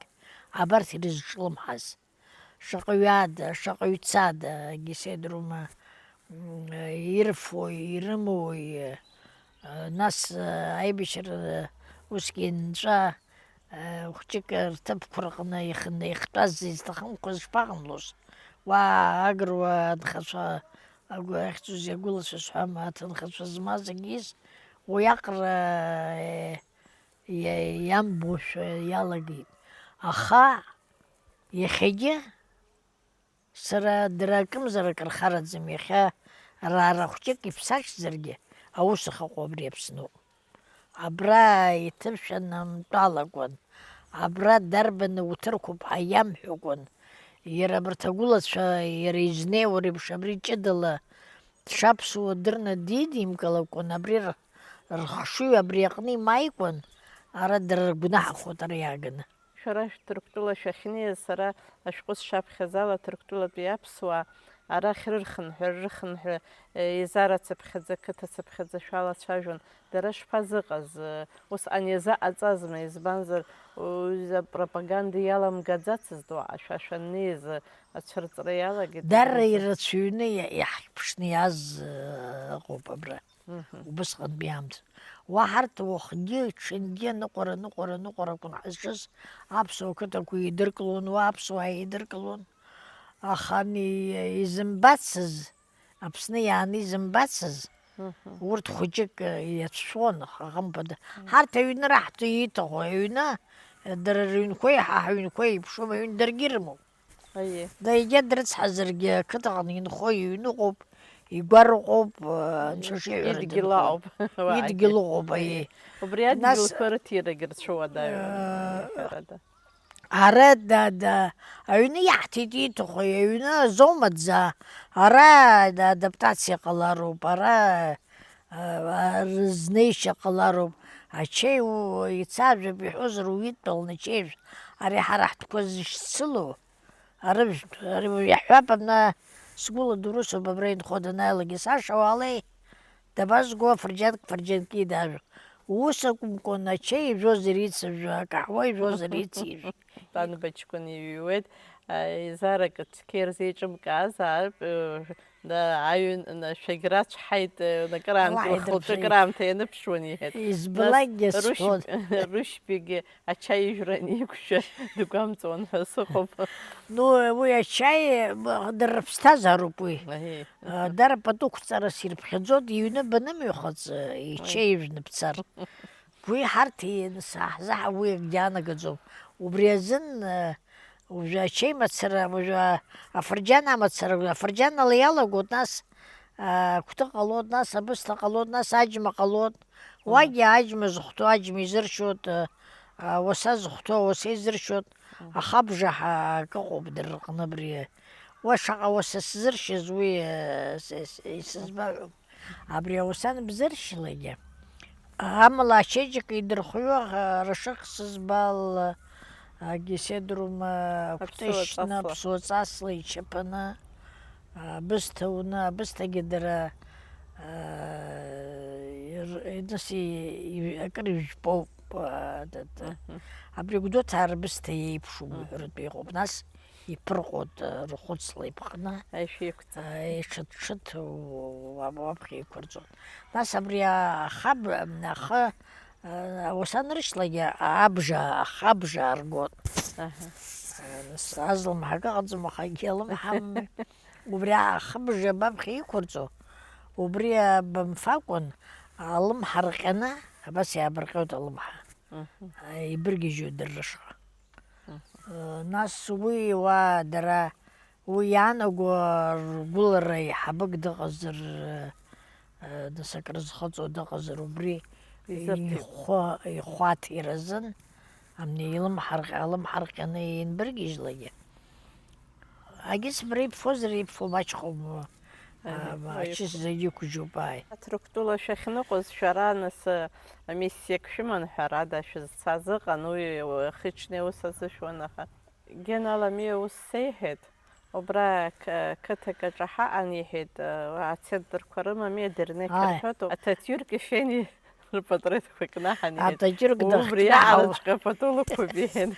абарҭ ирызҿлымҳаз. Шаҟаҩ ада, шаҟаҩ цада, егьи сеидрума, м, ирфои, ирымои, э, нас, э, аибашьра, э, усгьы нҵәа, э, хәҷык рҭыԥқәа рҟны ихны ихтәаз изҭахымқәаз шԥаҟамлоз? Уа агыруа анхацәа, агәы ахьӡузеи, агәылацәа сҳәама, аҭынхацәа змаз егьыс, уи аҟара, э, иа-, иамбошәа иалагеит. Аха иахьагьы сара дара акымзар акры хараӡам, иахьа раара хәҷык иԥсаҽзаргьы, аус ахьыҟоу абри Аԥсноуп. Абра иҭыршәаны амтәалакәан, абра дарбаны уҭырқәоуп ҳәа иамҳәакәан, иара абарҭ агәылацәа иара изнеиуа реиԥш абри ҷыдала дшаԥсуа дырны дидимкылакәан, абри р-, рхшыҩ абри аҟны имааикәан, ара дара ргәнаҳахоит ара иааганы. Шәара шәҭырқәтәыла шәахьнеиз, сара ашәҟәы сшаԥхьаз ала, Ҭырқәтәылатәи аԥсуаа арахь рырхынҳәра, рырхынҳәра, е, еизара цыԥхьаӡа, қыҭа цыԥхьаӡа шәалацәажәон. Дара шԥазыҟаз? Усҟан иазыҟаҵазма? Избанзар, уи апропаганда иаламгаӡацызт уаҟа, шәа шәаннеиз ацәырҵра иалагеит. Дара ирацәаҩны иа-, иаҳԥшны иааз, э, ыҟоуп абра. Мгм. Убысҟантәи аамҭа. Уа ҳарҭ уахгьы, ҽынгьы аныҟәара, аныҟәара, аныҟәара акәын ҳазҿыз, аԥсуа қыҭақәа еидыркылон, уа аԥсуаа еидыркылон. Аха ани изымбацыз, Аԥсны иааны изымбацыз, мгм, урҭ хәыҷык, э, иацәшәон, аха хымԥада. Мгм. Ҳарҭ аҩны раҳҭо ииҭаху, аҩны, э, дара рыҩнқәеи ҳа ҳаҩнқәеи еиԥшума, аҩны даргьы ирымоуп. Аиеи. Да, егьа дрыцҳазаргьы, ақыҭаҟны инхо иҩны ыҟоуп, игәар ыҟоуп, э, анцәа шиҳәара идгьыл дынхоит. Аҟоуп. Уаагьы. Идгьыл ыҟоуп, аиеи. Убри нас, адгьылқәа рыҭирагь рцәуадааҩуан, э, ҳәарада. Ара, да, да, аҩны иаҳҭеит ииҭаху, аҩны азоума дзаа, ара, да, адаптациа ҟалароуп, ара, а, рызнеишьа ҟалароуп. Ачеи у-, ицажәап иҳәозар, уитәалан ачеи жәа. Ари ҳара ҳтәқәа зышьцылоу, арыжәтә, ари иаҳҳәап, абна сгәыла дурысуп, абра инхо данааилак, исаша уаалеи, дабазго, афырџьанк, фырџьанки дажәо. Ус акәымкәан, ачеи ижәозар ицыжәжәо, акаҳуа ижәозар ицижәжәо. Тәанба ҷкәын иҩуеит, а, еизарак цқьа ирзеиҿымкаазаап, э, да, аҩн, на, шәагь рацәҳаит, э, на, акыраамҭа, Аллаҳ уахылҿы идырԥшуеит. Акыраамҭа ианыԥшуан, иҳәеит. Избалакгьы Нас рушь-, сҳәон. Рушьбигьы ачаи ижәра аниқәшәа дгәамҵуан ҳәа сыҟоуп. Ну, уи ачаи, м, дара рыԥсҭазаароуп уи. Аиеи. А, дара пату қәҵарас ирыԥхьаӡоит, иҩны банымҩахыҵ, э, ичеи ижәны бцар. Уи ҳарҭ ианысаҳзаҳа уи акгьы анагаӡом. Убри азын, э, уажәы ачеи мацара, уажәы а-, афырџьан амацара, афырџьан ала иалагоит, нас Агәҭа ҟалоит, нас абысҭа ҟалоит, нас аџьма ҟалоит. Уагьы аџьма зыхәҭоу аџьма изыршьоит, а, ауаса зыхәҭоу ауаса изыршьоит. Ахабжа ҳәа акы ыҟоуп дара рҟны абри. Уа шаҟа уаса сзыршьыз уи, а, с-, с-, исызбаҳәом. Абри ауаса анбзыршьлакгьы, амала ачеиџьыка идырхиоу, а, рашык сызбал, а, геседрум, а, акәтышьны, аԥсуа ҵасла, аԥсуа ҵасла ичаԥаны, а, абысҭа уны, абысҭагьы дара, а, ир-, нас и-, и-, акыр ижәпоуп, а, т-, т-, абри Гәдоуҭаа рбысҭа иеиԥшуп уҳәаратәы иҟоуп. Нас иԥырҟоит, а, рхәыцла иԥҟны, аишәа иқәҵа, а, иҽыҭ-ҽыҭ у-, уа-, уаԥхьа иқәырҵоит. Нас абри ахаб-, ахы, а, ауаса аныршьлакгьы абжа, ахабжа аргоит. Аҳа. А, нас азлымҳа акы ыҟаӡам, аха акгьы алымҳам. Убри ахыбжа абаԥхьа иқәырҵо, убри абымфакәан, алымҳа рҟьаны, абас иаабырҟьоит алымҳа. Мгм. Ибыргьежьуеит дара рышҟа. Мгм. Нас уи уа дара, уи иаанаго ргәылара еиҳабык дыҟазар, нас акрызхыҵуа дыҟазар, убри изырҭеит. Ихәы, ихәы аҭира азын, амни илымҳа рҟьа-, алымҳа рҟьаны ианбыргьежьлакгьы, Агьыс бреиԥфозар, иԥфо маҷхом, Аҳа, а, ачыс зегьы иқәжьуп, ааи. Аҭырқәтәыла шәахьныҟәоз, шәара, нас, а, амиссиак шәыман, ҳәарада, шәызцаз ыҟан, уи, уи ахы-иҽни аус азышәуан, аха Гена Ламиа ус сеиҳәеит, убра қ-, қыҭак аҿы ҳаҟан, иҳәеит, а, ацентрқәа рымами, адернеқь, ааи, рҳәоит, Ататиурк Ефени рпатреҭқәа кнаҳан, иҳәеит. Ататиурк убри дыхкнаҳау. Аҟараҵәҟьа апату лықәуп, иҳәеит.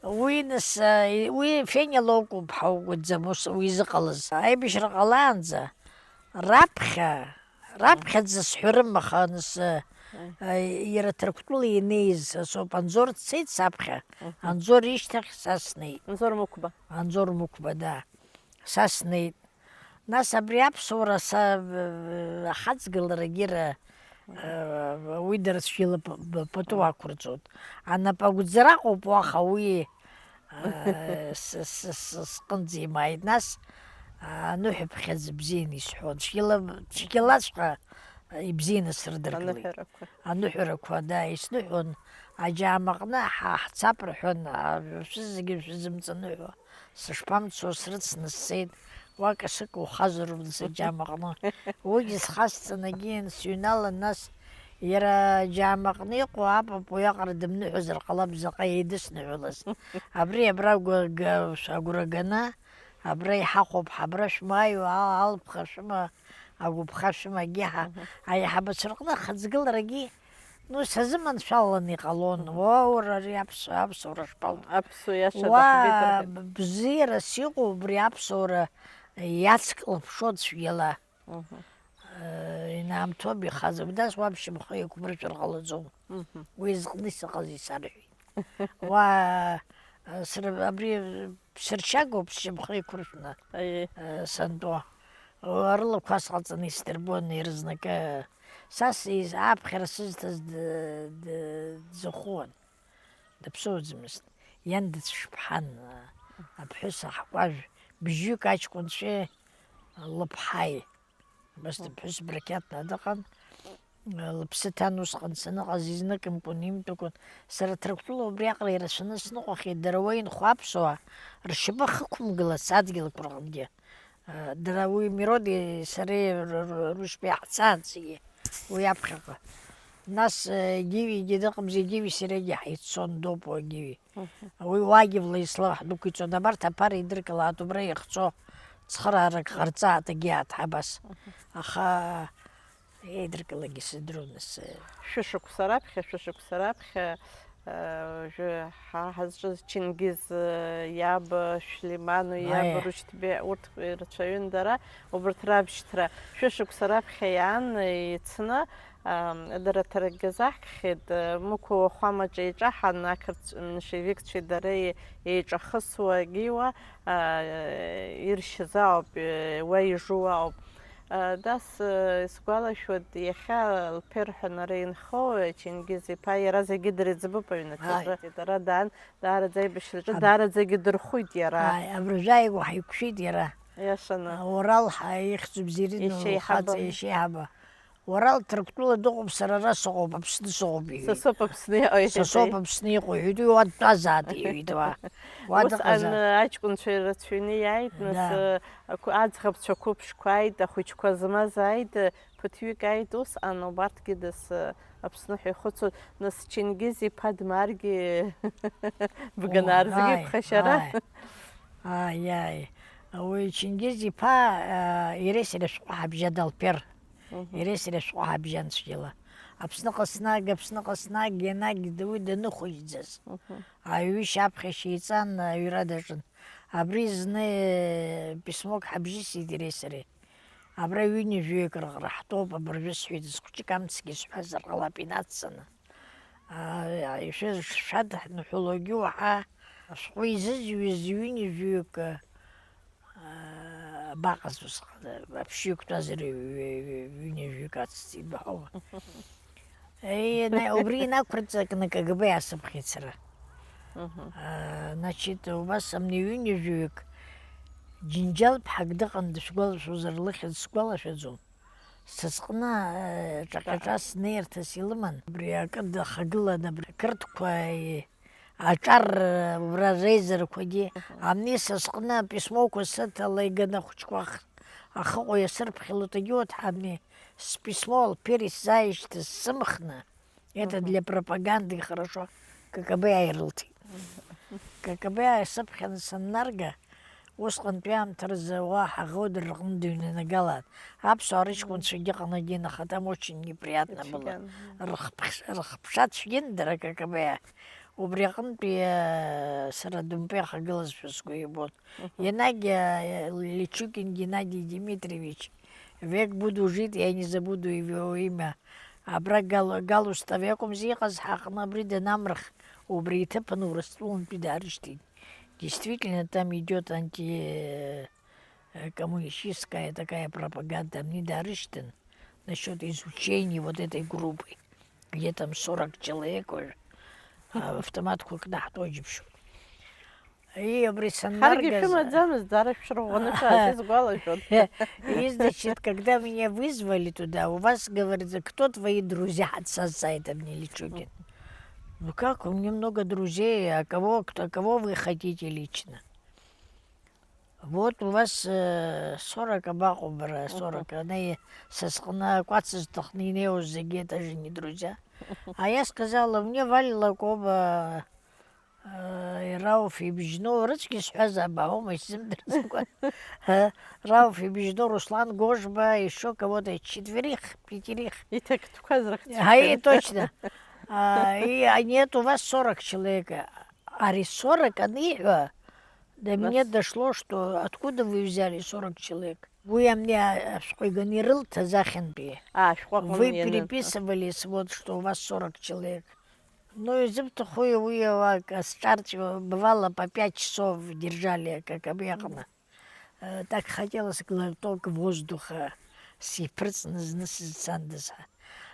Уи нас, а, уи Фениа лоукуп ҳаугәаӡам, ус уи зыҟалаз. Аибашьра ҟалаанӡа раԥхьа, раԥхьаӡа сҳәарым, аха нас, а, а, иара Ҭырқәтәыла инеиз асоуп, Анзор дцеит саԥхьа, мгм, Анзор ишьҭахь са снеит. Анзор Мықәба. Анзор Мықәба, да. Са снеит. Нас абри аԥсуара са, ахаҵгыларагьы ра-, уи дара цәгьала п-, п-, пату ақәырҵоит. Анапы агәӡара ыҟоуп уаҟа уи, а, с-, с-, с-, сҟынӡа имааит. Нас, а, аныҳәаԥхьаӡа бзианы исҳәон. Цәгьала, цәгьалаҵәҟьа ибзианы срыдыркылеит. Аныҳәарақәа. Аныҳәарақәа, да, исныҳәон. Аџьаамаҟны ҳа-, ҳцап рҳәон, а, шәызегьы шәызымҵаныҳәо. Сышԥамцо, срыцны сцеит, уа касык ухазароуп, нас, аџьаамаҟны. Уигьы схасҵаны акгьы сыҩналан, нас иара аџьаамаҟны иҟоу апап уиаҟара дымныҳәозар ҟалап, заҟа еидысныҳәалаз. Абри абра агәра-, га-, агәра ганы, абра иҳахәап, ҳабра шәмааиуа, а-, алԥха шәыма, агәыԥха шәыма, агьиҳа, мгм, аиҳабацәа рҟны ахаҵгыларагьы Ну, сазыманшәалан иҟалон, уа, уара, ари аԥсуа, аԥсуара шԥалҭо? Аԥсуа иаша уа, даҳбеит рҳәеит. Б-, бзиарас иҟоу убри аԥсуара иацклаԥшуа цәгьала. Мгм. Э, инаамҭоуп ихаӡам, нас уа ԥшьымхы еиқәмыршәар ҟалаӡом. Мгм. Уи зҟны исыҟаз исарҳәеит. Уа, э, сра-, абри Ԥсырчагоуп сшьамхы еиқәыршәны, аиеи, э, сантәо. Рылақәа сҟаҵаны исдырбон, ирызнакы. Са сиз-, аԥхьара сызҭаз д-, д-, дзыхәуан, дыԥсуаӡамызт. Иан дыцәшәԥҳан, аԥҳәыс аҳкәажә, бжьҩык аҷкәынцәеи лыԥҳаи. Абас дыԥҳәыс брақьаҭла дыҟан. Лыԥсы ҭан усҟан саныҟаз, изныкымкәан имтәакәан. Сара Ҭырқәтәыла убриаҟара ирацәаны сныҟәахьеит, дара уа инхо аԥсуаа ршьапы ахықәымгылац адгьылқәа рҟынгьы. Дара уи Мироди сареи р-, р-, рушьтәа иаҳцаанӡагьы уи аԥхьаҟа. Нас, э, Гиви-гьы дыҟамзи, Гиви сарагьы ҳаиццон, Допуа Гиви. Мгм. Уи уаагьы Владислав ҳдәықәиҵон, абарҭ аԥара идыркылааит, убра ихҵәо цхыраарак ҟарҵааит, агьиааит ҳәа абас. Мгм. Аха еидыркылагьы сыдыруан асы. Шәышықәса раԥхьа, шәышықәса раԥхьа, э, уажәы ҳа ҳазҿыз Чингиз, э, иаб, Шәлиман иаб, аиеи, Рушьҭбеи, урҭ ирацәаҩын дара, убарҭ рабшьҭра. Шәышықәса раԥхьа иаан, ицны, Ам, дара ҭаракгьы азаҳкхьеит, э, Мықә уахәамаҿы еиҿаҳан, ақырҭцәа, меншевикцәеи дареи еиҿахысуагьы уа, а, иршьыз ауп, э, уа ижу ауп. А, дас, э, исгәалашәоит, иахьа Лԥер ҳәа нара инхо, э, Чингиз-иԥа, иара зегьы дреиҵбуп аҩнаҭаҿы. Ааи. Дара даан, даараӡа аибашьраҿы, аб-, даараӡагьы дырхәит иара. Ааи, абыржәы ааигәа ҳаиқәшәеит иара. Иашаны. Урал ҳа-, ихьӡуп Зерина лхаҵа иашьеиҳаба. Урал Ҭырқәтәыла дыҟоуп, сара ара сыҟоуп, Аԥсны сыҟоуп, иҳәеит. Са соуп Аԥсны иҟоу, иҳәеит. Са соуп Аԥсны иҟоу, иҳәеит, уи уа дтәазаат, иҳәеит, уа. Уа дыҟазаат. Усҟан аҷкәынцәа ирацәаҩны иааит, нас, да, э, ақәы-, аӡӷабцәа қәыԥшқәа ааит, ахәыҷқәа змаз ааит, э, ԥыҭҩык ааит, усҟан убарҭгьы дас, э, Аԥсны ҳәа ихәыцуан, нас Чингиз иԥа дмааргьы бганаарзгьы ԥхашьара. Ааи, ааи. Уи Чингиз иԥа, э, иреи сареи шәҟәы ҳабжьан, Алпер. Мгм. Иреи сареи шәҟәы ҳабжьан цәгьала. Аԥсныҟа снаг, Аԥсныҟа снаг, ианагь уи даныхәыҷӡаз. Мгм. Аҩышьа аԥхьашьа иҵан, аҩра даҿын. Абри зны, э, писмок ҳабжьысит иреи сареи. Абра ҩынҩажәаҩык рыҟара ҳтәоуп, абыржәы сҳәеит, зхәыҷык амцгьы сҳәазар ҟалап инацҵаны. Аа, ишәы-, шәадҳныҳәалогьы уаҳа ашәҟәы изызҩыз ҩынҩажәаҩык, аа, абаҟаз усҟан, аԥшьҩы иқәтәазар ҩ-, ҩ-, ҩ-, ҩынҩажәаҩык ацҵеит баауа. Еи, на-, убри инақәырҵакны К Г Б иаасыԥхьеит сара. Мгм. Аа, значит, убас амни ҩынҩажәаҩык џьынџьал ԥҳак дыҟан, дышәгәалашәозар лыхьӡ сгәалашәаӡом. Сыҵҟны, аа, ҿаҟьаҿа снеирҭас илыман. Абри акы дахагылан, абри ақырҭқәа, аҿар, убра реизарақәагьы. Мгм. Амни са сҟны аписмоқәа сыҭала иганы ахәыҷқәа ах-, ахаҟа иасырԥхьалоит, егьиуҭ ҳамни списмо Алпери сзааишьҭыз сымхны, это для пропаганды хорошо, К К Б ирылҭеит. Мгм. К К Б сыԥхьаны саннарга, усҟантәи аамҭа рзы уа ҳаӷоу дара рҟны дыҩнанагалан. Аԥсуаа рыҷкәынцәагьы ҟанаџьын, аха там очень неприятно было. Ичиган. Рыхԥш-, рыхԥша цәгьан дара К К Б. Убри аҟынтәи, э, сара Думпе ахагылазшәа сгәы ибон. Мгм. Ианагь, э, Личугин Геннадий Дмитриевич, век буду жить, я не забуду его имя. Абра Гал-, Галустов иакәымзи иҟаз ҳаҟны, абри данамрых, убри иҭыԥан Урыстәылантәи даарышьҭит. Действительно, там идёт анти-, э, коммунистическая такая пропаганда, амни даарышьҭын насчёт изучения вот этой группы. Где там сорок человек уже, а, автоматқәак наҳтәо џьыбшьоит. И абри саннаргаз. Харгьы шәымаӡамызт, дара шәрыӷәӷәаны шәааз исгәалашәон. И, значит, когда меня вызвали туда, у вас, говорит, кто твои друзья, отца сайта мне Личугин. Ну как, у меня много друзей, а кого, кто, кого вы хотите лично? Вот у вас, э, сорок абаҟоу бара, сорок, ана са сҟны акәац зҭахны инеиуаз зегьы, это же не друзья. А я сказала, мне Валя Лакоба, э, Рауф Ибжьноу, рыцәгьа сҳәазаап, аома исзымдырӡакәа. Э, Рауф Ибжьноу, Руслан Гожба, ещё кого-то, четверых, пятерых. Иҭакԥхықәаз рыхцәы. Ҳаи, точно. А, и, а нет, у вас сорок человек. Ари сорок аниҳәа, до меня дошло, что откуда вы взяли сорок человек? Уи амни ашәҟәы иганы ирылҭаз ахьынтәи. А, ашәҟәы аҟны. Вы ианын. Переписывались, вот, что у вас сорок человек. Ну, изыбҭахуи уи, уи ак-, асҿарҵәо, бывало, по пять часов держали К К Б аҟны. Э, так хотелось глоток воздуха, сиԥырҵны зны сызцандаз ҳәа.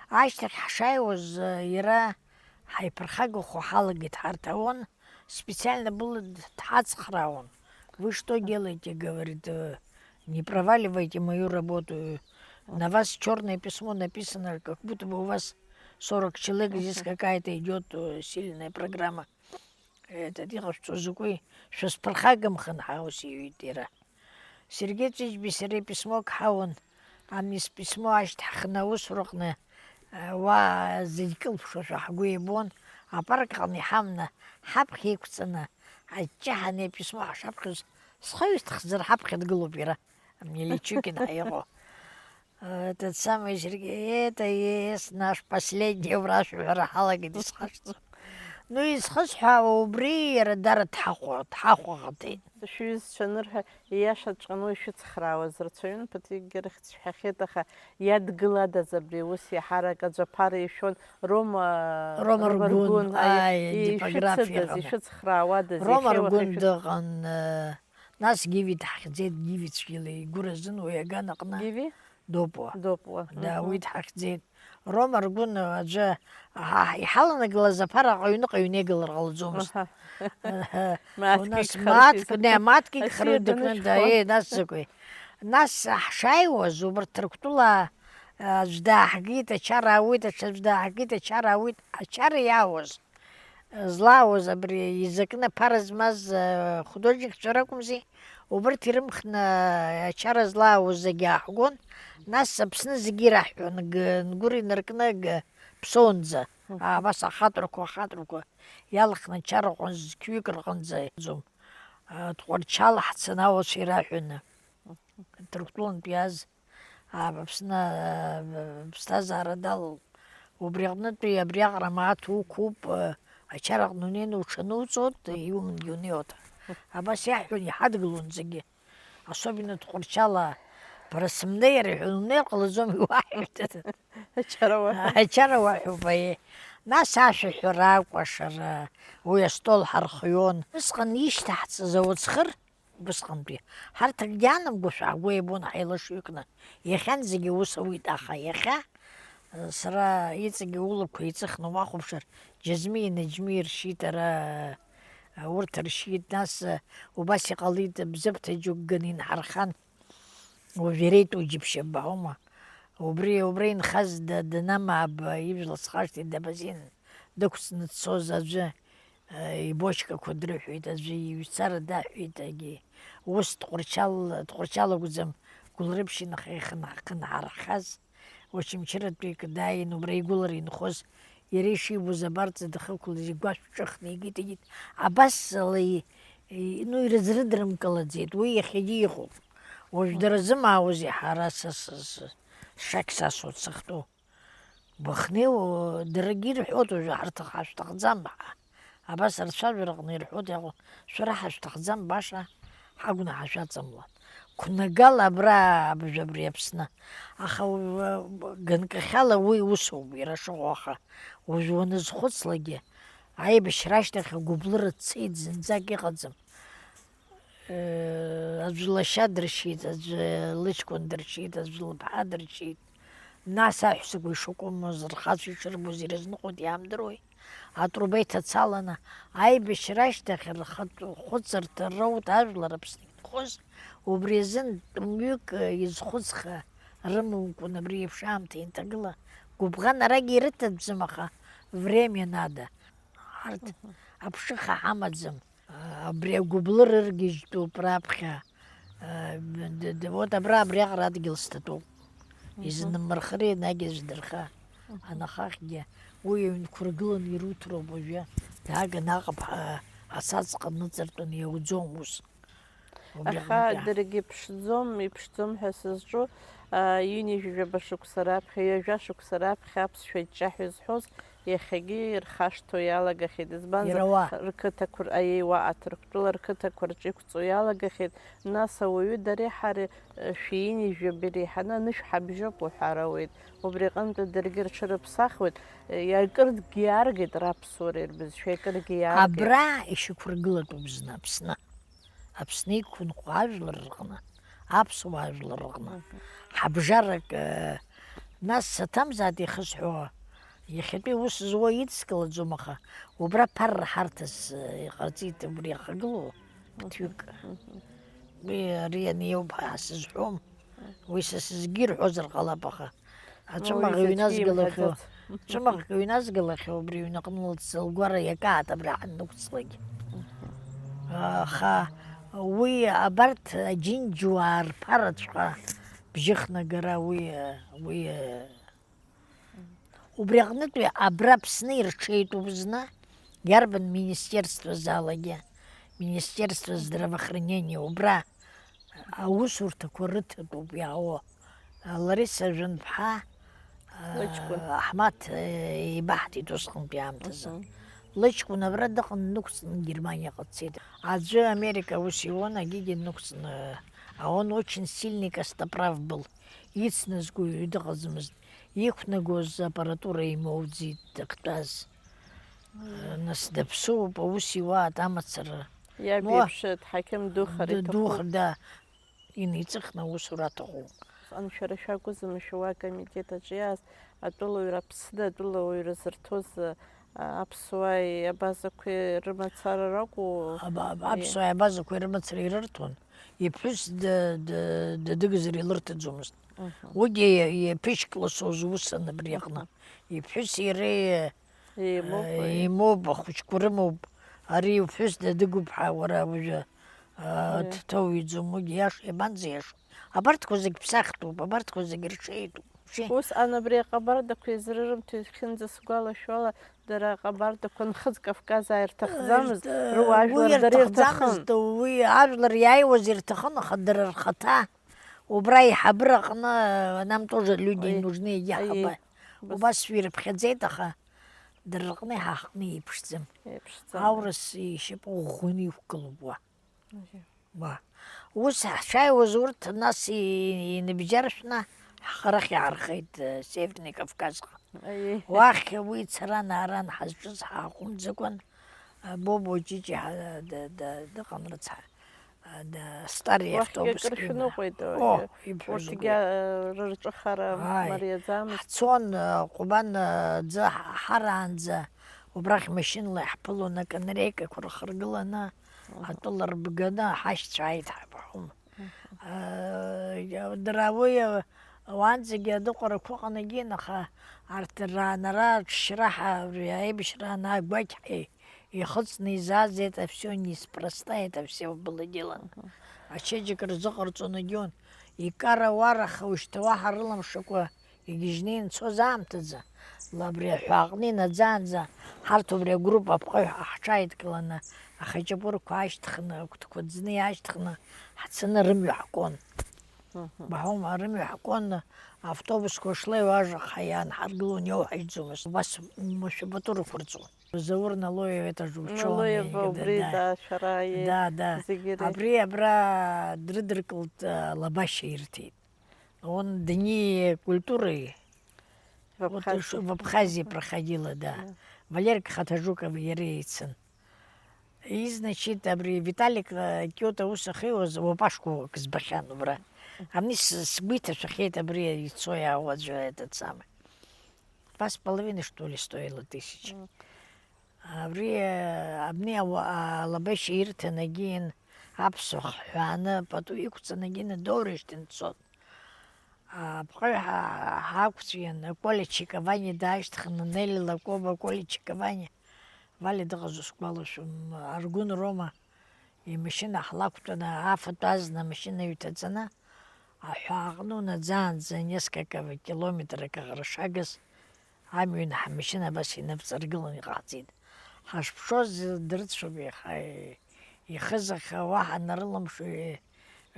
Ашьҭахь ҳшааиуаз, э, иара ҳаиԥырхагахо ҳалагеит ҳарҭ аон, специально было д-, дҳацхраауан. Вы что делаете, говорит, э, не проваливайте мою работу. На вас чёрное письмо написано, как будто бы у вас сорок человек, здесь какая-то идёт, э, сильная программа. Этот, иҟашәҵо закәи, шәысԥырхагамхан ҳәа ус иҳәеит иара. Сергеи Ҵәыџьбеи сареи писмок ҳауан, ами списмо ашьҭ ҳхны аусураҟны, уа зегь кылԥшуашәа ҳгәы ибон, апарк аҟны иҳамны, ҳаԥхьа иқәҵаны, аҷҷаҳәа ани аписмо ҳшаԥхьоз, схы ҩҭхӡар ҳаԥхьа дгылоуп иара, ами Личугин ҳәа иҟоу. Этот самый Сергеи, это и есть наш последний врач, уҳәара ҳалагеит исхашҭӡом. Ну, изхысҳәаауа убри иара дара дҳахәа-, дҳахәаҟатеит. Шәҩызцәа анырҳәа, ииашаҵәҟьаны уи шәыцхраауаз рацәаҩын, ԥыҭҩыкгьы рыхьӡ шәҳәахьеит, аха иадгыландаз абри аус иаҳарак аӡәы аԥара ишәон, Рома, Рома Рома Ргәын, Ргәын, аи, аи, типографиаҟны. Ишәыцыдаз, ишәыцхраауадаз, Рома иахьеи уахеи Ргәын шәыц- дыҟан, э, Нас Гиви даҳхьӡеит, Гиви цәгьала игәы разын уи аганаҟны. Гиви? Доуп уа. Доуп уа. Да, уи дҳахьӡеит. Рома Аргәын аӡәы, аҳа, иҳаланагылаз аԥара аҟаҩныҟа иҩнеигалар ҟалаӡомызт. Аҳа. Аҳа. Мааҭк У нас игхар мааҭк, ҳәа не, мааҭк игхар Асиа дыкны, да, данышәхуа. Е, нас закәи. Нас ҳшааиуаз, убарҭ Ҭырқәтәылаа, аӡә дааҳгеит, ачара аауеит, аҽаӡә дааҳгеит, ачара аауеит, ачара иаауаз. Злаауаз абри изакны аԥара змаз, э, художникцәа ракәымзи, убырҭ ирымхны, э, ачара злаауаз зегьы ааҳгон, нас Аԥсны зегьы ираҳҳәон, г-, Нгәыр инаркны г-, Ԥсоунӡа, Мгм. а, абас ахаҵәрақәа, ахаҵәрақәа иалхны ачара ҟәаз қьҩык рҟынӡа иаӡом, а, Тҟәарчал ҳцаны ауацәа ираҳәаны, Ҭырқәтәылантә иааз. Аԥсны аԥсҭазаара далалт. Убри аҟнытәи абриаҟара мааҭ уқәуп, ачараҟны унеины уҽануҵоит, иумангьы унеиуеит. Абас иаҳҳәон, иҳадгылон зегьы. Особенно Тҟәарчалаа, бара сымнеир, иҳәон, умнеир ҟалаӡом, иуаҳҳәоит. Ачара уаҳәа. Ачара уаҳәоуп, аиеи. Нас ашәаҳәара, акәашара, уи астол ҳархион. Усҟан ишьҭаҳҵаз ауаҵхыр, Убысҟантәи ҳарҭ акгьы аанамгошәа ҳгәы еибон ҳаилашыҩкны. Иахьанӡагьы ус ауит, аха иахьа, э, сара иҵегьы улақәа еиҵыхны уахәаԥшыр, Џьазмиеи Наџьмиеи ршьит ара, э, урҭ ршьит, нас, э, убас иҟалеит, Бзыԥҭа џьоук ганы инҳархан, уажә иара итәу џьыбшьап баҳәома? Убри, убра инхаз да-, данамааб, ижәла схашҭит, дабазин, дықәҵны дцоз аӡәы, Ибочкақәа дрыҳәеит, аӡәы иҩцара даҳәеит, егьи ус Тҟәарчал, Тҟәарчал акәӡам, Гәылрыԥшь инхеихын ҳкын ҳархаз, Очамчыратәик дааин, убра игәылара инхоз, иара ишибоз абарҵа дахьықәлаз игәашә ҿыхны икит, икит. Абасала и-, и-, ну, ирызрыдрымкылаӡеит, уи иахьагьы иҟоуп. Уажә дара зымаауазеи ҳара, са, са, са, сшақь сасуа дсыхтәу. Бахнеиуа, даргьы ирҳәоит уажәы, ҳарҭ ҳашәҭахӡам ҳәа. Абас рцәажәараҟны ирҳәоит иаҟәа, шәара ҳашәҭахӡам баша, ҳагәнаҳа шәаҵамлан. Қәнагала абра абжа абри Аԥсны. Аха уи, ганкахьала уи усоуп, иара шыҟоу, аха уажә уаназхәыцлакгьы, аибашьра ашьҭахь агәыблыра цеит, зынӡак иҟаӡам. Аӡә лашьа дыршьит, аӡә лыҷкәын дыршьит, аӡә лыԥҳа дыршьит. Нас аҳәсақәа ишакәымыз, рхацәа ишырбоз ирызныҟәоит, иаамдыруеи? Атруба иҭацаланы, аибашьра ашьҭахь рхатә хәыцырҭа роут ажәлар Аԥсны инхоз, убри азын тәымҩык изхәыцха рымамкәан абри еиԥш аамҭа инҭагыла, гәыбӷан арагьы ирыҭатәӡам, аха временно ада. Арҭ Мгм. аԥшыха ҳамаӡам. Абри агәыблыр ыргьежьтәуп раԥхьа. Д-, д-, вот абра абриаҟара адгьыл сҭатәоуп. Мгм. Изнымырхыри, енагь аӡә дырха. Мгм. Анахахьгьы уи аҩнқәа ргыланы ируҭароуп уажәы. Дааганы аҟаԥҳа асаӡ ҟаныҵартәаны иауӡом ус. Убри Аха аҟнытә иаҳ- даргьы ԥшӡом, иԥшӡом ҳәа сызҿу, аа, ҩынҩажәижәаба шықәса раԥхьа, ҩажәа шықәса раԥхьа аԥсшәа иҷҷаҳәа изҳәоз, иахьагьы ирхашҭуа иалагахьеит. Избанзар, Иара уа. рқыҭақәа р-, аиеи, уа аҭырқәтәыла рқыҭақәа рҿы иқәҵуа иалагахьеит. Нас ауаҩы дареи ҳареи, э, шәи ҩынҩажәижәаба иреиҳаны анышә ҳабжьоуп уҳәар ауеит. Убри аҟынтәи даргьы рҽырыԥсахуеит, э, иакыргьы иааргеит раԥсуара ирбызшәа, иакыргьы иааргеит. Абра ишьақәыргылатәуп зны Аԥсны. Аԥсны иқәынхо ажәлар рҟны, аԥсуаа ажәлар рҟны, Мгм. ҳабжарак, э, нас саҭамзааит ихысҳәо, иахьатәи аус зуа идскылаӡом, аха убра ԥарра ҳарҭас, э, иҟарҵеит убри иахагылоу ҭҩык. Мгм. Уи ари аниоуп ҳәа сызҳәом. Уи са сызгьы ирҳәозар ҟалап, аха Ацәымӷ Уи иҩназгалахьоу, зыцәгьа имҳәаӡац. Цәымӷк иҩназгалахьоу убри аҩнаҟны лҵла лгәара иакаат абра ҳаннықәҵлак. Аха уи абарҭ аџьынџьуаа рԥараҵәҟьа бжьыхнагара уи, уи, убри аҟнытәи абра Аԥсны ирҽеитәуп зны, иарбан министерствазаалакгьы, Министерство здравоохранения, убра аусурҭақәа рыҭатәуп иаауа. Лариса Жәанԥҳа, Лыҷкәын. Аҳмаҭ, э, еибаҳҭеит усҟантәи аамҭазы. Мгм. Лыҷкәын абра дыҟан, днықәҵны Германиаҟа дцеит. Аӡәы Америка аус иуан, агьигьы днықәҵны, а он очень сильный костоправ был. Ицназго ҩы дыҟаӡамызт. Иқәнагоз аппаратура имоуӡеит дактәаз. Нас даԥсуоуп, аус иуаат амацара. Иаб Ну, иеиԥш дҳақьым духар д-, иҭахуп. дух-, да, инеиҵыхны аусура аҭахуп. Ан шәара шәакәызма шәа уа акомитет аҿы иааз атәылауаҩра, Аԥсны атәылауаҩра зырҭоз, а, аԥсуааи абазақәеи рымацара ракәу? Аба-, аба-, Е. Аԥсуааи абазақәеи рымацара ирырҭон, иԥҳәыс д-, д-, дадыгазар илырҭаӡомызт. Мгм. Уигьы иа-, иаԥышькласоз усын абри аҟны. Мгм. Иԥҳәыс иареи, Еимоуп, э, уи. Еимоуп, ахәыҷқәа рымоуп. Ари уԥҳәыс дадыгуп ҳәа уара уажәы, а, Е. Дҭоуиӡом, уигьы иаша, иабанӡа иаша? Абарҭқәа зегь ԥсахтәуп, абарҭқәа зегь рҽеитәуп. Шьи. Ус, ан абри аҟабардақәа еизара рымҭо иахьынӡасгәалашәо ала, дара аҟабардақәа Нхыҵ Кавказаа ирҭахӡамызт, Э, рыуаажәлар уи дара ирҭахын. Ирҭахӡамызт, уи ажәлар иааиуаз ирҭахын, аха дара рхаҭа убра аиҳабыраҟны, э, нам тоже люди Ой, нужны, егьи аиеи. Ҳаба. Убас. Убас шәирыԥхьаӡеит, аха дара рҟны ҳаҟны еиԥшӡам. Еиԥшӡам. Аурыс ишьапы ӷәӷәаны иқәгылоуп уа. Ужьы. Уа. Ус ҳшааиуаз урҭ нас и-, иныбжьаршәны ҳхы арахь иаҳархеит, э, Северный Кавказҟа. Аиеи. Уахь уи царан-ааран ҳазҿыз ҳааҟәымҵӡакәан, э, Бобо Ҷыҷи ҳа-, д-, д-, дыҟан рыцҳа. Э, д-, Стар Уахьгьы иавтобус акыр кны. Шәныҟәеит, О, уажәы. Ибҳәаз Урҭгьы, убри. Э, рырҿыхара Ааи. Мариаӡамызт. Ҳцон, э, Ҟәбан, э, ӡы ҳараанӡа, убрахь машьынала иаҳԥылон, аканарейкақәа рхыргыланы, Мгм. Атәыла рбганы ҳашьцәа ааит ҳабҳәом. Мгм. Э, дара уи, э, уаанӡагьы аныҟәарақәа ыҟан егьин, аха арҭ раанара аҽшьра ҳа-, абри аибашьра анаагәақь ҳәа ихыҵны изааз, это всё неспроста, это всё было делано. Мгм. Ачеиџьыка рзыҟарҵон егьион. Икара-уараха, ушьҭа уаҳа рылымшакәа, Игьежьны инцоз аамҭазы, ла абри аҳәааҟны инаӡаанӡа, ҳарҭ убри агруппа апҟаҩ ҳаҽааидкыланы, ахаҷапурқәа аашьҭхны, агәҭқәа ӡны иаашьҭхны, ҳцаны рымҩа ҳкуан. Мгм. Баҳаума, рымҩа ҳкуан, автобусқәа шлеиуа ажаха иаанҳаргылон, иоуҳажьӡомызт. Убас машәа пату рықәырҵон. Заур Налоев, это же учёный, Налоев да, убри, да. Да, шәара, е, Да, да. Зегьы ре- Абри абра дрыдыркылт, а, лабашьа ирҭеит. Он Дни культуры, вот, в Абхазии. В Абхазии проходило, да. Да. Валерик Хатажуков иара еицын. И, значит, абри Виталик, э, Киото аус ахьиуаз, уапашкуак збахьан убра. Ани с-, сгәы иҭашәахьеит абри ицо иаауа аӡәы, этот самый. Два с половиной, что ли, стоило тысячи. Мм. Абри, э, абни ауаа алабашьа ирҭан егьин, аԥсуа хҳәааны пату иқәҵан егьин, доурыжьҭын дцот. Апҟаҩ ҳа-, ҳақәҵәиан, Коля Чиковани даашьҭхны, Нели Лакоба, Коля Чиковани, Валиа дыҟазу сгәалашәом, Аргәын Рома имашьына ҳлақәтәаны, афатә азна амашьына ҩҭаҵаны, аҳәааҟны унаӡаанӡа несколько километрак аӷра шагыз, амҩан ҳамашьына абас инавҵаргыланы иҟаҳҵеит. Ҳашԥшоз дрыцәоуп иаха, ихызаха уаҳа нарылымшо,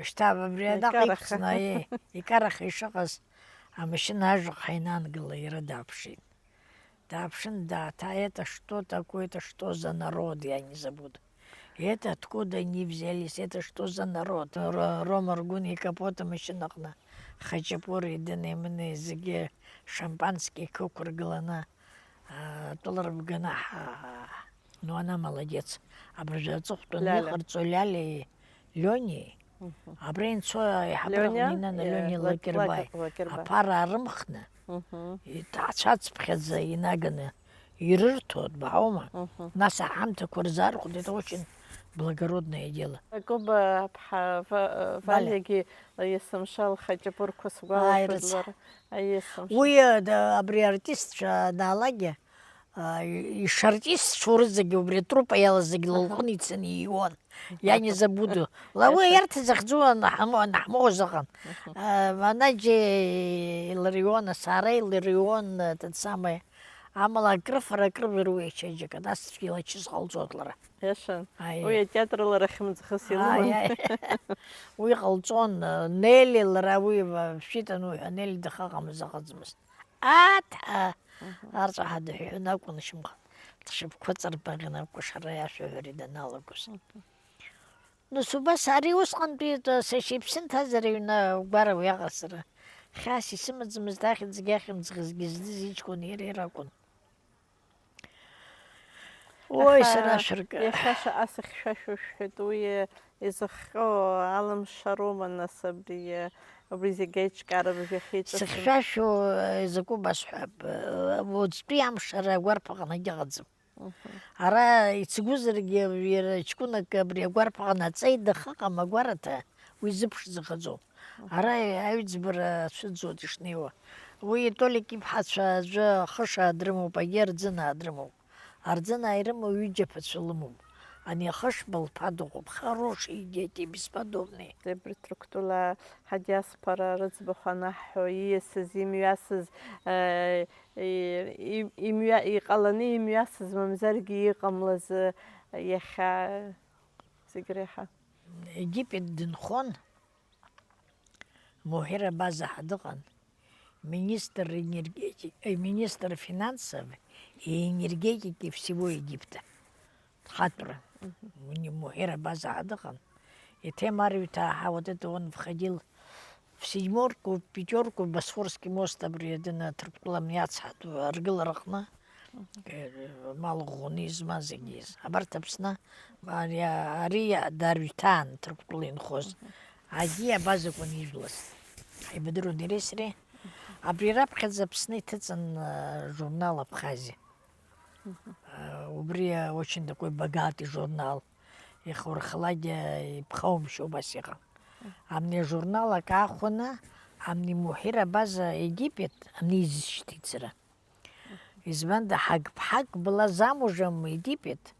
шьҭа абри анаҟа Икараха. Иқәҵны, аиеи, икараха ишыҟаз, амашьына ажәахә ҳаинангыла иара дааԥшит. Дааԥшын, дааҭаа, это что такое, это что за народ, я не забуду. Это откуда они взялись, это что за народ? Ро-, Рома Аргәын икапот амашьынаҟны хачапури дыни-мыни зегьы шампански ықәыргыланы, а, атәыла рбганы ҳа-, ну, она молодец. Абыржәы аҵыхәтәаны Лиаля. Иҟарҵо Лиалиеи Лиониеи. Мгм. Абра инцо аиҳабыраҟны Лиониа? Инана Е, Лиониа Лак-, Лакербаи. Лакербаи. Аԥара арымхны, Мгм. Иҭаацәацыԥхьаӡа инаганы ирырҭо, дбааума? Мгм. Нас аҳамҭақәа рзаархәоит, это очень благородное дело. Акоба аԥҳа Ва-, Валиа. Валиагьы есымша лхаҷапурқәа сгәалашәоит. Ааи, рыцҳа. Лара, аиесымша. Уи, э, да, абри артистцәа анаалакгьы, а, и-, ишартистцәоу рызегьы убри атруппа иалаз зегьы Аҳа. Лылҟәны ицаны ииуан. Я не забуду. Ла уи Аха. Иарҭ захьӡу анаҳмо-, анаҳмоуз ыҟан. Аха. А, Ванаџье Иларион, Сара Иларион, этот самый. Амала акрыфара акрываруа ичеиџьыка, нас цәгьала чыс ҟалҵоит лара. Иашан. Аиеи. Уи атеатр лара хьымӡӷыс илыман. Аиеи. Уи ҟалҵон, Нели лара уи ва-, шәитәан уҳәа, Нели дахаҟамыз ыҟаӡамызт. Аҭ-, а, Мгм. Арҵәаҳа дыҳәҳәон акәын шьымхын. Лшьапқәа ҵарбаӷьын акәашара иашәаҳәара даналагоз. Мгм. Нас убас ари усҟантәи, э, сашьа иԥсы нҭазар аҩны агәара уиаҟара сара хьаас исымаӡамызт, ахьӡгьы ахьымӡӷызгьы здыз иҷкәын иара иракәын. Уи Аха сара шәырк- иахьа шаҟа сыхьшәашәа шәҳәеит, уи, э, Изыхҟьо алымшароума, нас, абри, абри зегь аиҿкаара абыржәы ахьеиҿыхо? Сыхьшәашәо, э, изакәу басҳәап, э, уаҵәтәи амшара агәарԥ аҟнагьы ыҟаӡам. Ара ицгәызаргьы, иара ҷкәынак абри агәарԥ аҟны аҵеи дахыҟам агәараҭа, уи зыԥшӡахаӡом. Ара аҩӡбара ацәыӡуеит ишнеиуа. Уи Толик иԥҳацәа аӡәы ахышаа дрымоуп, агьи арӡынаа дрымоуп. Арӡынаа ирымоу ҩыџьа ԥацәа лымоуп. Ани ахышба лԥа дыҟоуп, хорошие дети, бесподобные. Абри Ҭырқәтәыла ҳадиаспора рыӡбахә анаҳҳәо, ииасыз, имҩасыз, э, и-, и-, имҩа-, иҟаланы имҩасыз, мамзаргьы иҟамлаз, э, иахьа зегь реиҳа. Египет дынхон, Муҳир Абаза ҳәа дыҟан, министр энергетик-, э, министр финансов и энергетики всего Египта. Дхатәра. Уи Муҳир Абаза ҳәа дыҟан. Еҭем арҩҭаа ҳәа, вот это он входил в семёрку, в пятёрку, Босфорский мост абри адына Ҭырқәтәыла мҩацҳатәу аргылараҟны, э, мал ӷәӷәаны измаз зегьы из. Абарҭ Аԥсны, ари, ари дарҩҭаан Ҭырқәтәыла инхоз. Агьи абазакәын ижәлаз. Ҳаибадыруан иареи сареи. Абри раԥхьаӡа Аԥсны иҭыҵын, э, журнал Абхазиа. Э, убри, э, очень такой богатый журнал. Ихурхалагьы иԥхоумшьо убас иҟан. Амни ажурнал акы аахәаны, амни Муҳир Абаза Египет, амни изышьҭит сара. Избанда, ҳагԥҳак была замужем Египет,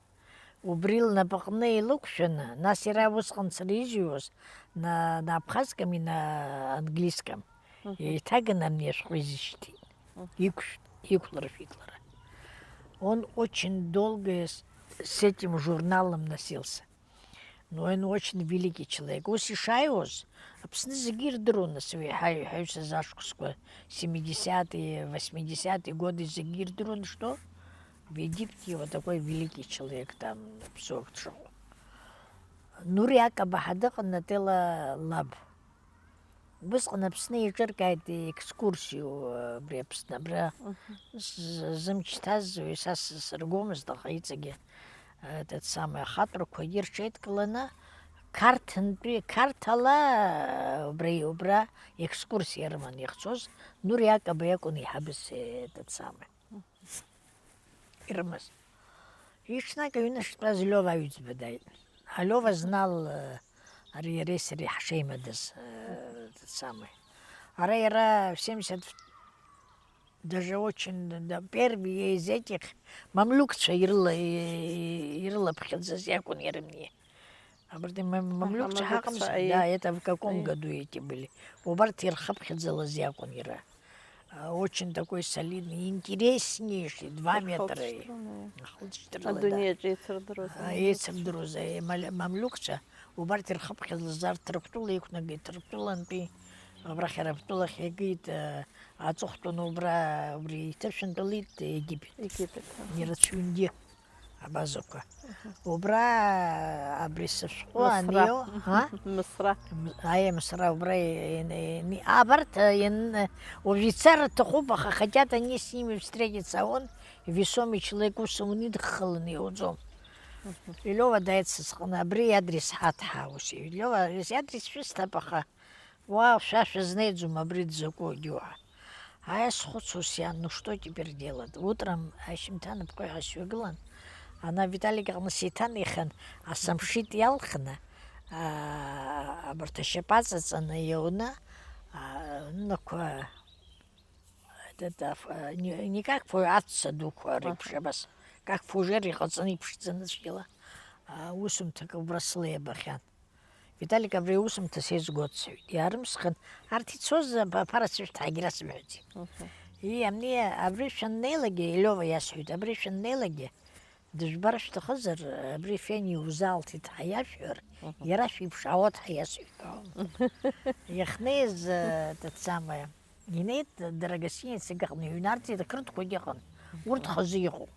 убри лнапаҟны илықәшәаны, нас иара усҟан сара изҩуаз, на, на абхазском и на английском. Еиҭаганы амни ашәҟәы изышьҭит. Иқәшәт, иқәлыршәит лара. Он очень долго с, с этим журналом носился. Но он очень великий человек. Ус ишааиуаз, Аԥсны зегьы ирдыруан, нас уи ҳаи-, ҳаҩсыз ашықәсқәа, семидесятые, восьмидесятые годы зегьы ирдыруан, что в Египте вот такой великий человек, там, Псок дшыҟоу. Нури Акаба ҳәа дыҟан, Нателла лаб. Убысҟан Аԥсны еиҿыркааит екскурсиу, абри Аԥсны, абра з-, зымч ҭаз, уи са с-, сыргомызт, аха иҵегьы, э, этот самый, ахатәрақәагьы рҽеидкыланы, Қарҭынтәи, Қарҭала, э, убра, убра екскурсиа рыман иахьцоз, Нури Акаба иакәын еиҳабыс, э, этот самый. Ирымаз. Иҽнак аҩны шәтәаз Лиова аҩӡба дааит. Алиова знал, э, ари иареи сареи ҳшеимадаз, э, этот самый. Ара иара в семьдесят, даже очень, да, первый из этих мамлюкцәа ирыла-, и-, ирылаԥхьаӡаз иакәын ирымни. Абарҭ ма-, мамлюкцәа ҳаҟамзи, да, это в каком году эти были? Убарҭ ирхыԥхьаӡалаз иакәын иара. А, очень такой солидный, интереснейший, два метра. Ахылҵшьҭрала, да. Адунеиаҿ еицырдыруаз. А, еицырдыруаз, э, мал-, мамлюкцәа, убарҭ ирхыԥхьаӡалаз арҭ Ҭырқәтәыла иқәнагеит, Ҭырқәтәылантәи абрахь Араптәылахь игеит, э, аҵыхәтәаны убра, убри иҭышәынтәалеит Египет. Египет, аха. Ирацәаҩнгьы. Абазақәа. Убра абри сышәҟәы Мысра. Аниоу, а? Мысра. М-, аиа, Мысра, убра и-, и-, и-, абарҭ, э, иан-, уажә ицар рҭахуп, аха хотя они с ними встретиться, а он весомый человек, ус аунидххыланы иуӡом. Илиова дааит сысҟны, абри иадрес ҳаҭҳаа ус. Илиова, адрес шәысҭап, аха Уа, шәа шәызнеиӡом абри дзакәу џьоуҳа. Ааи, схәыцуа сиан, ну что теперь делать? Утром ашьыжьымҭан абӷьы ҳәа сҩагылан, ана Виталик аҟны сеиҭанеихьан, асамшит иалхны, аа, абарҭ ашьапы аҵаҵаны иауны, аа, ннақәа, это, это, не, не как фу-, аҵәца дуқәа реиԥш, абас, как фужер иҟаҵаны иԥшӡаны цәгьала, аа, усумҭак убра сылеибахьан. Виталик абри аусумҭа сеизго дсҳәеит. Иаарымсхын, арҭ ицоз аԥ-, аԥара цәышәҭаагьы расымҳәаӡеит. Мгм. Ии, амни, абри шәаннеилагьы, Лиова иасҳәеит, абри шәаннеилагьы, дыжәбар шәҭахызар, абри Фени иузаалҭит ҳәа иашәҳәар, Мгм. Иара шәиԥшаауеит ҳәа иасҳәеит. Иахнеиз, э, тот самое, Инеит дара гостиницак аҟны, иҩнарҵеит, ақырҭқәагьы ыҟан. Урҭ хазы иҟоуп.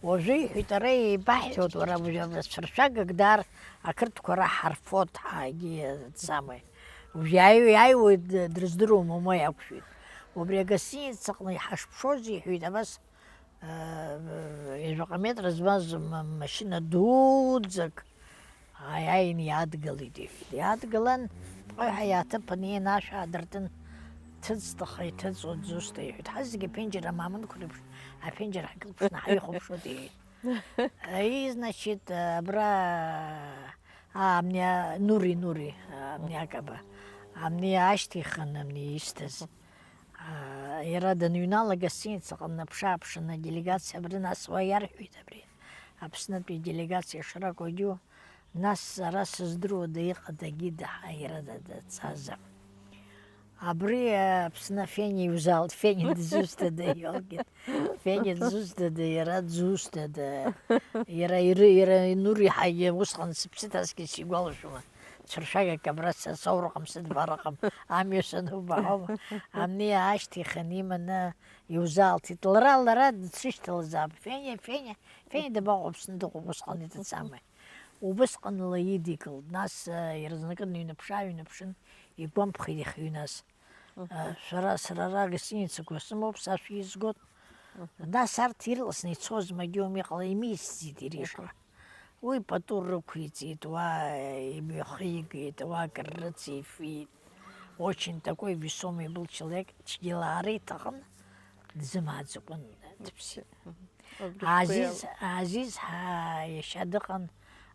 Уажәы, иҳәеит, ара еибаҳҳәоит, уара, уажәы цәыршәагак даар, ақырҭқәа раҳарфоит, ҳагьы самое. Уажә иааиуеит, д-, дрыздыруам, уама иақәшәеит. Убри агостиница аҟны иҳашԥшоз, иҳәеит, абас, э, жәаҟа метра змаз ма-, машьына дуӡӡак, Ааин иаадгылеит, иҳәеит. Иаадгылан, ҟаҳәа иааҭыԥан, иин ашә аадыртын, ҭыҵт, аха иҭыҵуа ӡусҭа, иҳәеит. Ҳазегь аԥенџьыр амамынқәа реиԥш, аԥенџьыр ҳкылԥшны ҳаихәаԥшуеит, иҳәеит. И, значит, абра, а, амни, а, Нури, Нури, а, амни акаба. Амни ашьҭихын, амни исҭаз. А, иара даныҩналага, синица аҟны днаԥшы-ааԥшын, аделегациа абри, нас уа иарҳәеит абри. Аԥснытәи аделегациа шракәу џьу, нас ара сыздыруада, иҟадагьы даҳа иара да-, дацазар. Абри, а, Аԥсны Фениа иузаалт, Фениа дызусҭада, иалгеит. Фениа дызусҭада, иара дызусҭада. Иара иры-, иара Нури ҳаиа усҟан сыԥсы ҭазгьы сигәалашәома. Цәыршәагак абра са соурҟам, сыдбарыҟам, амҩа санубаҳәома. Амни аашьҭихын иманы иузаалҭит. Лара, лара дсышьҭалазаап. Фениа, Фениа, Фениа дабаҟоу, Аԥсны дыҟоуп, усҟан иҭацама? Убысҟанла идикылт. Нас, э, ирызнакы дныҩнаԥшы-ааҩнаԥшын, игәамԥхеит иахьыҩназ. Э, шәара, сара ара гостиницақәа сымоуп, са шәизгоит. Нас арҭ ирласны ицоз, Магиом иҟала имицӡеит иришра. Уи пату рықәиҵеит, уа имҩахигеит, уа акыр рыцифит. Очень такой весомый был человек, цәгьала ара иҭахын, дзымааӡакәан дыԥсит. Азиз, Азиз ҳа иашьа дыҟан,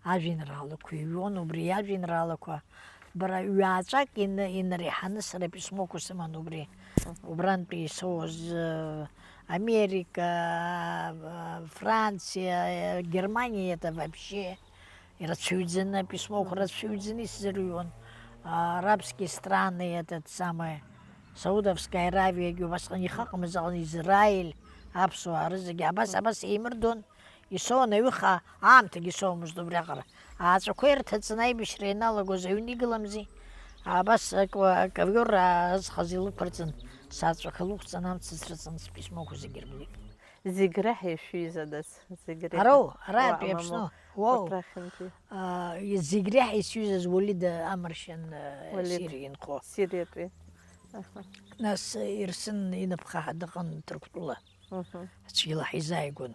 ажәеинраалақәа иҩуан, убри иажәеинраалақәа бара ҩаҵәак ин-, инареиҳаны сара письмоқәа сыман убри. Убрантәи исоуз, э, Америка, э, Франциа, э, Германиа, это вообще ирацәаҩӡаны, аписьмоқәа рацәаҩӡаны исзырҩуан. А, арабские страны, этот самый, Саудовская Аравиагьы убасҟан ихаҟмыз аҟны, Израиль, аԥсуаа рызегьы абас, абас еимырдон. Исоуан аҩыха, аамҭагьы соуамызт убриаҟара. Ааҵәақәа ирҭаҵаны аибашьра ианалагоз аҩны игыламзи. Абас аква-, аковиор аазхаз илықәырҵан, сааҵәақәа лықәҵан, амца срыҵан, списьмоқәа зегьы ирбеит. Зегь реиҳа ишәҩызадаз, зегь реиҳа. Ароу, аратәи Аԥсну. Уоу. Урҭ рахьынтәи. А, зегь реиҳа исҩызаз Уалида Амаршьан, а, Уалид. Сириа инхо. Сириатәи. Аҳа. Нас, а, Ерсин инапхаҳа дыҟан Ҭырқәтәыла. Мгм. Ацәгьала ҳизааигәан.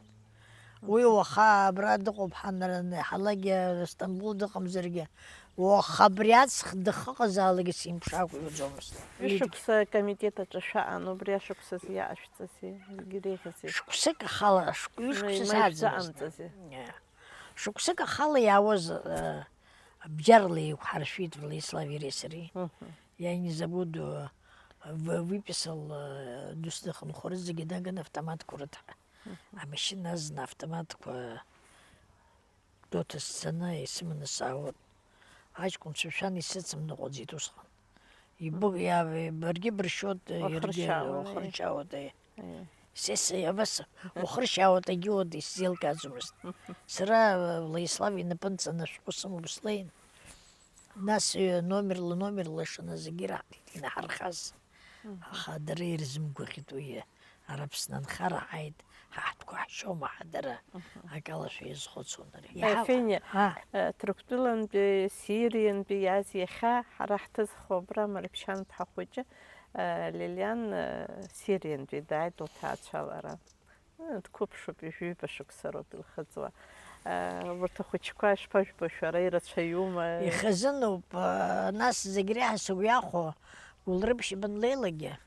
Уи уаха абра дыҟоуп, ҳанараны, ҳалагьы Стамбул дыҟамзаргьы, уаха абри аҵх дахыҟазаалакгьы симԥшаакәа иуӡомызт. Ишықәса акомитет аҿы шәаан, убри ашықәсазы иаашәҵази, зегьы иреиӷьзи? Шықәсык ахала, шәкы-, ҩышықәса сааӡамызт. Шықәсык ахала иаауаз, э, бџьарла еиқәҳаршәеит Владислав иареи сареи. Мгм. Я не забуду, э, в-, выписал, э, дусҭахынхо рызегьы даганы автоматқәа рыҭ-, Амашьына азна автоматқәа Гәдоуҭа сцаны исыманы саауан. Аҷкәынцәа шәан исыцымныҟәаӡеит усҟан. Ибы-, иа-, баргьы быршьоит, иаргьы уахыршьаауан, уахыршьаауеит, аиеи. Аиеи. Сеса иабас уахыршьаауеит, агьиуеит, исзеилкааӡомызт. Сара, Владислав инапынҵаны ашәҟәы сымоуп слеин. Нас, э, номерла, номерла шаны зегьы ираҳҭеит инаҳархаз. Мгм. Аха дара ирзымгәаӷьит уи. Ара Аԥсны анхара ҳааит, ҳа ҳтәқәа ҳшьома ҳа дара, мгм, акалашәа иазхәыцуан ари. Э, иаҳауа. Фениа, а, э, Ҭырқәтәылантәи, Сириантәи иааз иахьа ҳара ҳҭыҵхо абра Марԥшьанԥҳа хәыҷы, э, Лилиан, э, Сириантәи дааит лҭаацәа лара. Э, дқәыԥшуп, ҩажәиба шықәса роуп илхыҵуа. Э, урҭ ахәыҷқәа ишԥажәбо шәара, ирацәаҩума? Ихазыноуп, э, нас зегь реиҳа сыгәы иахәо, Гәылрыԥшь банлеилагьы,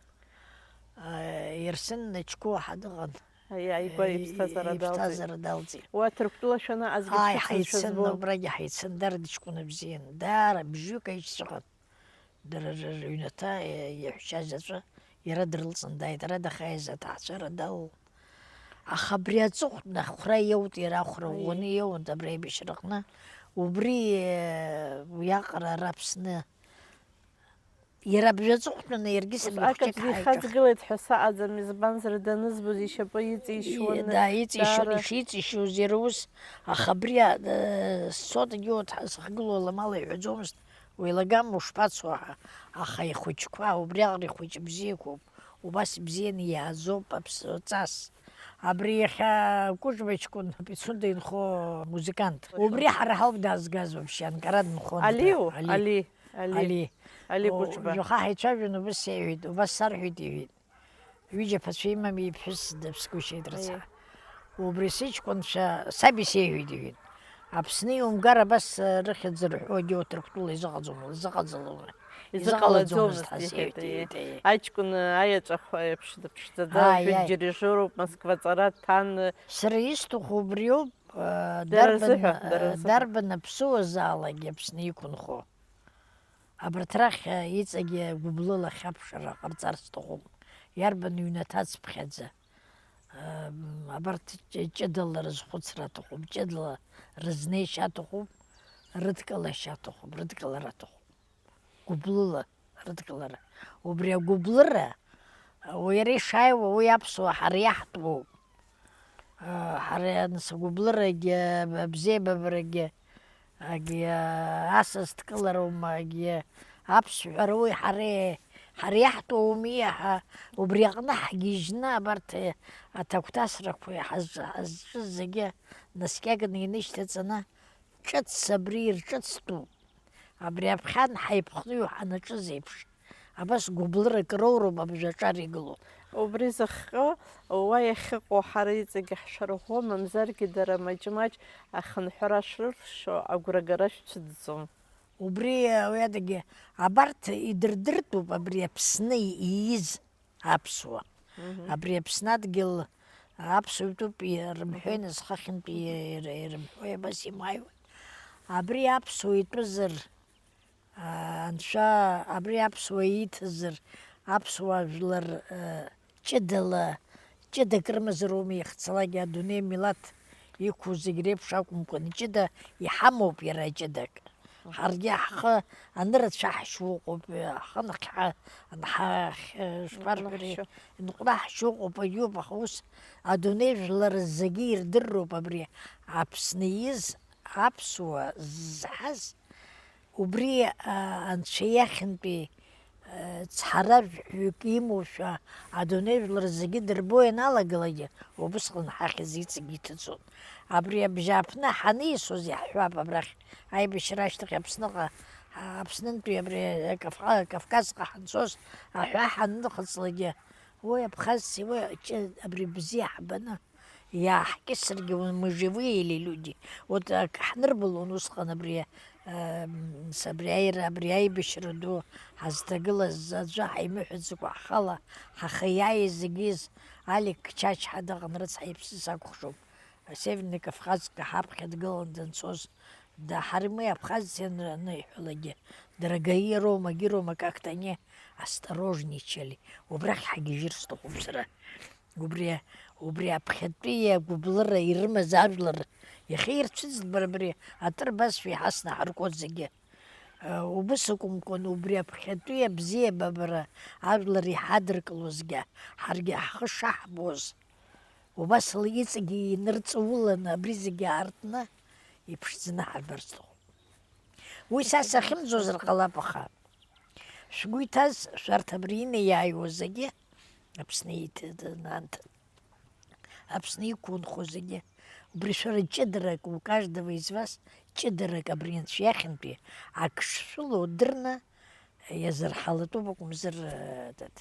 э, Ерсин Начкуа ҳа дыҟан. Аиааигәа, э, иԥсҭазаара далҵит. Иԥсҭазаара далҵит. Уа Ҭырқәтәыла шәанаҟазгьы, ааи, шәыцын, ҳаицын, шәызбон. Убрагьы ҳаицын, дара дыҷкәына бзиан, даара бжьҩык аишьцәа ыҟан. Дара ры-, рыҩнаҭа, э, иаҳәшьа заҵәы иара дрылҵын дааит, ара дахьааиз аҭаацәара далалт. Аха абри аҵыхәтәны ахәра иоут, иара ахәра ӷәӷәаны иоут абри аибашьраҟны. Убри, э, уиаҟара ара Аԥсны иара абри аҵыхәтәаны иаргьы сымҩахәҷык ҳаиҿых. Ус акаҿ ихаҵгылеит ҳәа саҟаӡам, избанзар, данызбоз ишьапы иҵишьуан, и-, да, иҵишьуан, даара ишиҵишьуаз иара ус, аха абри, э, сотагьы урҭ ҳа-, сыхгылоу аламала иҳәаӡомызт. Уеилагама ушԥацо, аха, аха ихәыҷқәа, убриаҟара ихәыҷы бзиақәоуп, убас ибзианы иааӡоуп аԥсуа ҵас. Абри иахьа Кәыҿба ҷкәын Пицунда инхо музыкант. Убри ҳара ҳауп дазгаз вообще, Анкара дынхон. Алиу? Али. Али. Али. Али. Али О, Кәыҿба. Жәаха ҳаицәажәон, убас сеиҳәеит, убас сарҳәеит, иҳәеит. Ҩыџьа ԥацәа имами, иԥҳәыс дыԥсгәышьеит рыцҳа. Аиеи. Убри сыҷкәынцәа саб исеиҳәеит, иҳәеит. Аԥсны иумгар абас, э, рыхьӡ рҳәогьы уа Ҭырқәтәыла изыҟаҵом, изыҟаҵалома? Изыҟалаӡомызт, изыҟалаӡомызт ҳәа иҳәеит, сеиҳәеит, иҳәеит, иҳәеит. Аҷкәын аиаҵәахә еиԥш дыԥшӡаӡа, аиаи, уажәы дирижируп, Москва ҵара дҭан. Сара исҭаху убриоуп, э, дара дарбан, рзыҳәа, дара э, рзыҳәа. Дарбан аԥсуазаалакгьы Аԥсны иқәынхо. Абарҭ рахь, э, иҵегьы гәыблыла ахьаԥшра ҟарҵар сҭахуп. Иарбан ҩнаҭацыԥхьаӡа? Ам, абарҭ ҷ-, ҷыдала рызхәыцра аҭахуп, ҷыдала рызнеишьа аҭахуп, рыдкылашьа аҭахуп, рыдкылара аҭахуп. Гәыблыла рыдкылара. Убри агәыблыра, уи иара ишааиуа, уи аԥсуаа ҳара иаҳтәуп. Ҳара нас агәыблырагьы, абзиабарагьы, агьи асас дкылароума, агьи аԥсшәа ҳәа уи ҳара, ҳара иаҳтәу ауми, ҳа убри аҟны ҳгьежьны абарҭ аҭагәҭасрақәа ҳазҿыз зегьы наскьаганы инышьҭаҵаны, ҿыц абри ирҿыцтәуп. Абри аԥхьан ҳаиԥхныҩ ҳанаҿыз еиԥш, абас гәыблырак роуроуп абжаҿар игылоу. Убри зыхҟьо, уа иахьыҟоу ҳара иҵегьы ҳшәарӷәӷәо, мамзаргьы дара маҷ-маҷ ахынҳәра шрыршо агәрагара шәцәыӡӡом. Убри, уи адагьы, абарҭ идырдыртәуп абри Аԥсны ииз аԥсуа. Мгм. Абри Аԥсны адгьыл аԥсуаҩтәуп ирымҳәои, Мгм. Нас хыхьынтәи ир-, ирымҳәои, абас имааиуеит. Абри аԥсуа итәызар, аа, анцәа, абри аԥсуа ииҭазар, аԥсуа жәлар, э, ҷыдала, ҷыдак рымазароума иахьцалакгьы адунеи амилаҭ иқәу зегь реиԥш акәымкәан, ҷыда иҳамоуп иара ҷыдак. Ҳаргьы ҳхы анырацәаҳшьо ыҟоуп, ҳхы анахьҳа-, анҳа-, шԥарҳәари, Иныҟәнаҳшьо. Иныҟәнаҳшьо ыҟоуп, агьоуп, аха ус адунеи жәлар зегьы ирдырроуп абри Аԥсны ииз аԥсуа ззаҳаз, убри, а, анцәа иахьынтәи, а, цҳаражәҳәаҩык имоушәа, адунеи жәлар зегьы дырбо ианалагалакгьы, убысҟан ҳахьӡ иҵегь иҭыҵуан. Абри абжьааԥны ҳаниасуаз иаҳҳәап, абрахь аибашьра ашьҭахь Аԥсныҟа, а, Аԥснынтәи абри Кавка-, Кавказҟа ҳанцоз аҳәаа ҳанныхыҵлакгьы, уи абхазци уи ҷы-, абри бзиа ҳбаны, иааҳкьысыргьы, мы живые ли люди? Вот, ак, ҳнырбалон усҟан абри, ам, с-, абри аира, абри аибашьра ду ҳазҭагылаз аӡәы ҳаимыҳәаӡакәа ҳхала ҳахы иааиз зегьы, Алик Чачҳа дыҟан, рыцҳа иԥсы сакәыхшоуп. Северный Кавказк ҳаԥхьа дгылан данцоз, да, ҳармеи Абхазци аны-, аныҳәалакгьы, дорогие Рома, ги Рома как-то они осторожничали. Убрахь ҳагьежьыр сҭахуп сара. Убри, убри аԥхьатәи агәыблыра ирымаз ажәлар иахьа ирцәыӡбар абри атыр базшәа иҳаснаҳаркуаз зегьы. Э, убыс акәымкәан, убри аԥхьатәи абзиабабара ажәлар иҳадыркылозгьы, ҳаргьы ҳхы шаҳбоз, убасала иҵегьы инырҵауланы абри зегьы аартны иԥшӡаны ҳарбар сҭахуп. Уи са сахьымӡозар ҟалап, аха шәгәы иҭаз, шәарҭ абри инеиааиуа зегьы, Аԥсны иҭ-, анҭ-, Аԥсны иқәынхо зегьы, убри шәара ҷыдарак, у каждого из вас ҷыдарак абри анцәа иахьынтәи ак шшәылоу дырны иазырҳалатәуп акәымзар, э, этот,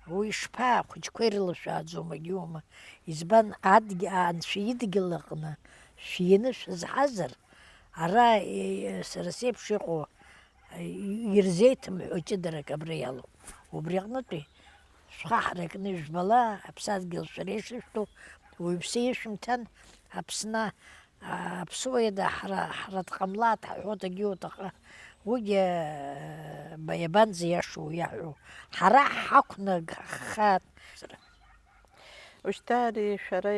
уи шԥа, ахәыҷқәа ирылашәааӡом, агьиума? Избан, адгь-, анцәа идгьыл аҟны шәианы шәызҳазар, ара, э, сара сеиԥш иҟоу, э, ирзеиҭымҳәо ҷыдарак абра иалоуп. Убри аҟнытәи шәхы ҳаракны ижәбала, аԥсадгьыл шәара ишышәҭоу, уаҩԥсы ишәымҭан, Аԥсны, а, аԥсуа иада ҳара, ҳара дҟамлааит ҳҳәоит, агьиуҭахы, уигьы, э, ба-, иабанӡа иашоу иаҳәо, ҳара ҳақәнагахааит. Ушьҭа ари шәара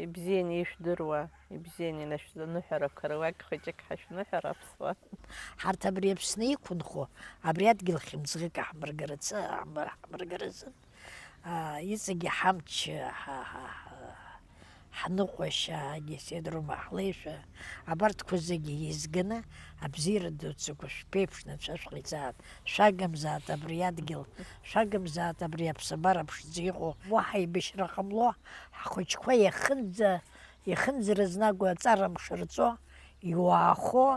ибзианы ишәдыруа, ибзианы инашәзаныҳәарақәа руак хәыҷык ҳашәныҳәар аԥсуа. Ҳарҭ абри Аԥсны иқәынхо, абри адгьыл хьымӡӷык аҳмыргарацы, аҳмыр-, аҳмыргаразын, аа, иҵегьы ҳамч, ҳа-, ҳа-, ҳа-, ҳныҟәашьаагьы седрума ҳлеишәа, абарҭқәа зегьы еизганы, абзиара дуӡӡақәа шәԥеиԥшны анцәа шәҟаиҵааит, шәагымзааит абри адгьыл, шәагымзааит абри аԥсабара ԥшӡа иҟоу, уаҳа еибашьра ҟамло, ҳхәыҷқәа иахынӡа, иахынӡаразнагоу аҵара мшы рҵо, иуаахо,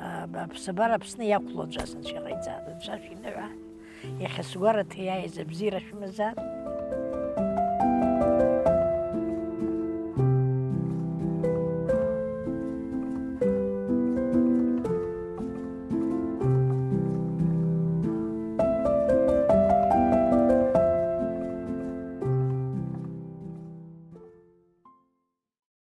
а, аԥсабара Аԥсны иақәло анцәа, анцәа иҟаиҵааит, анцәа шәиныҳәа, иахьа сгәараҭа иааиз абзиара шәымазааит.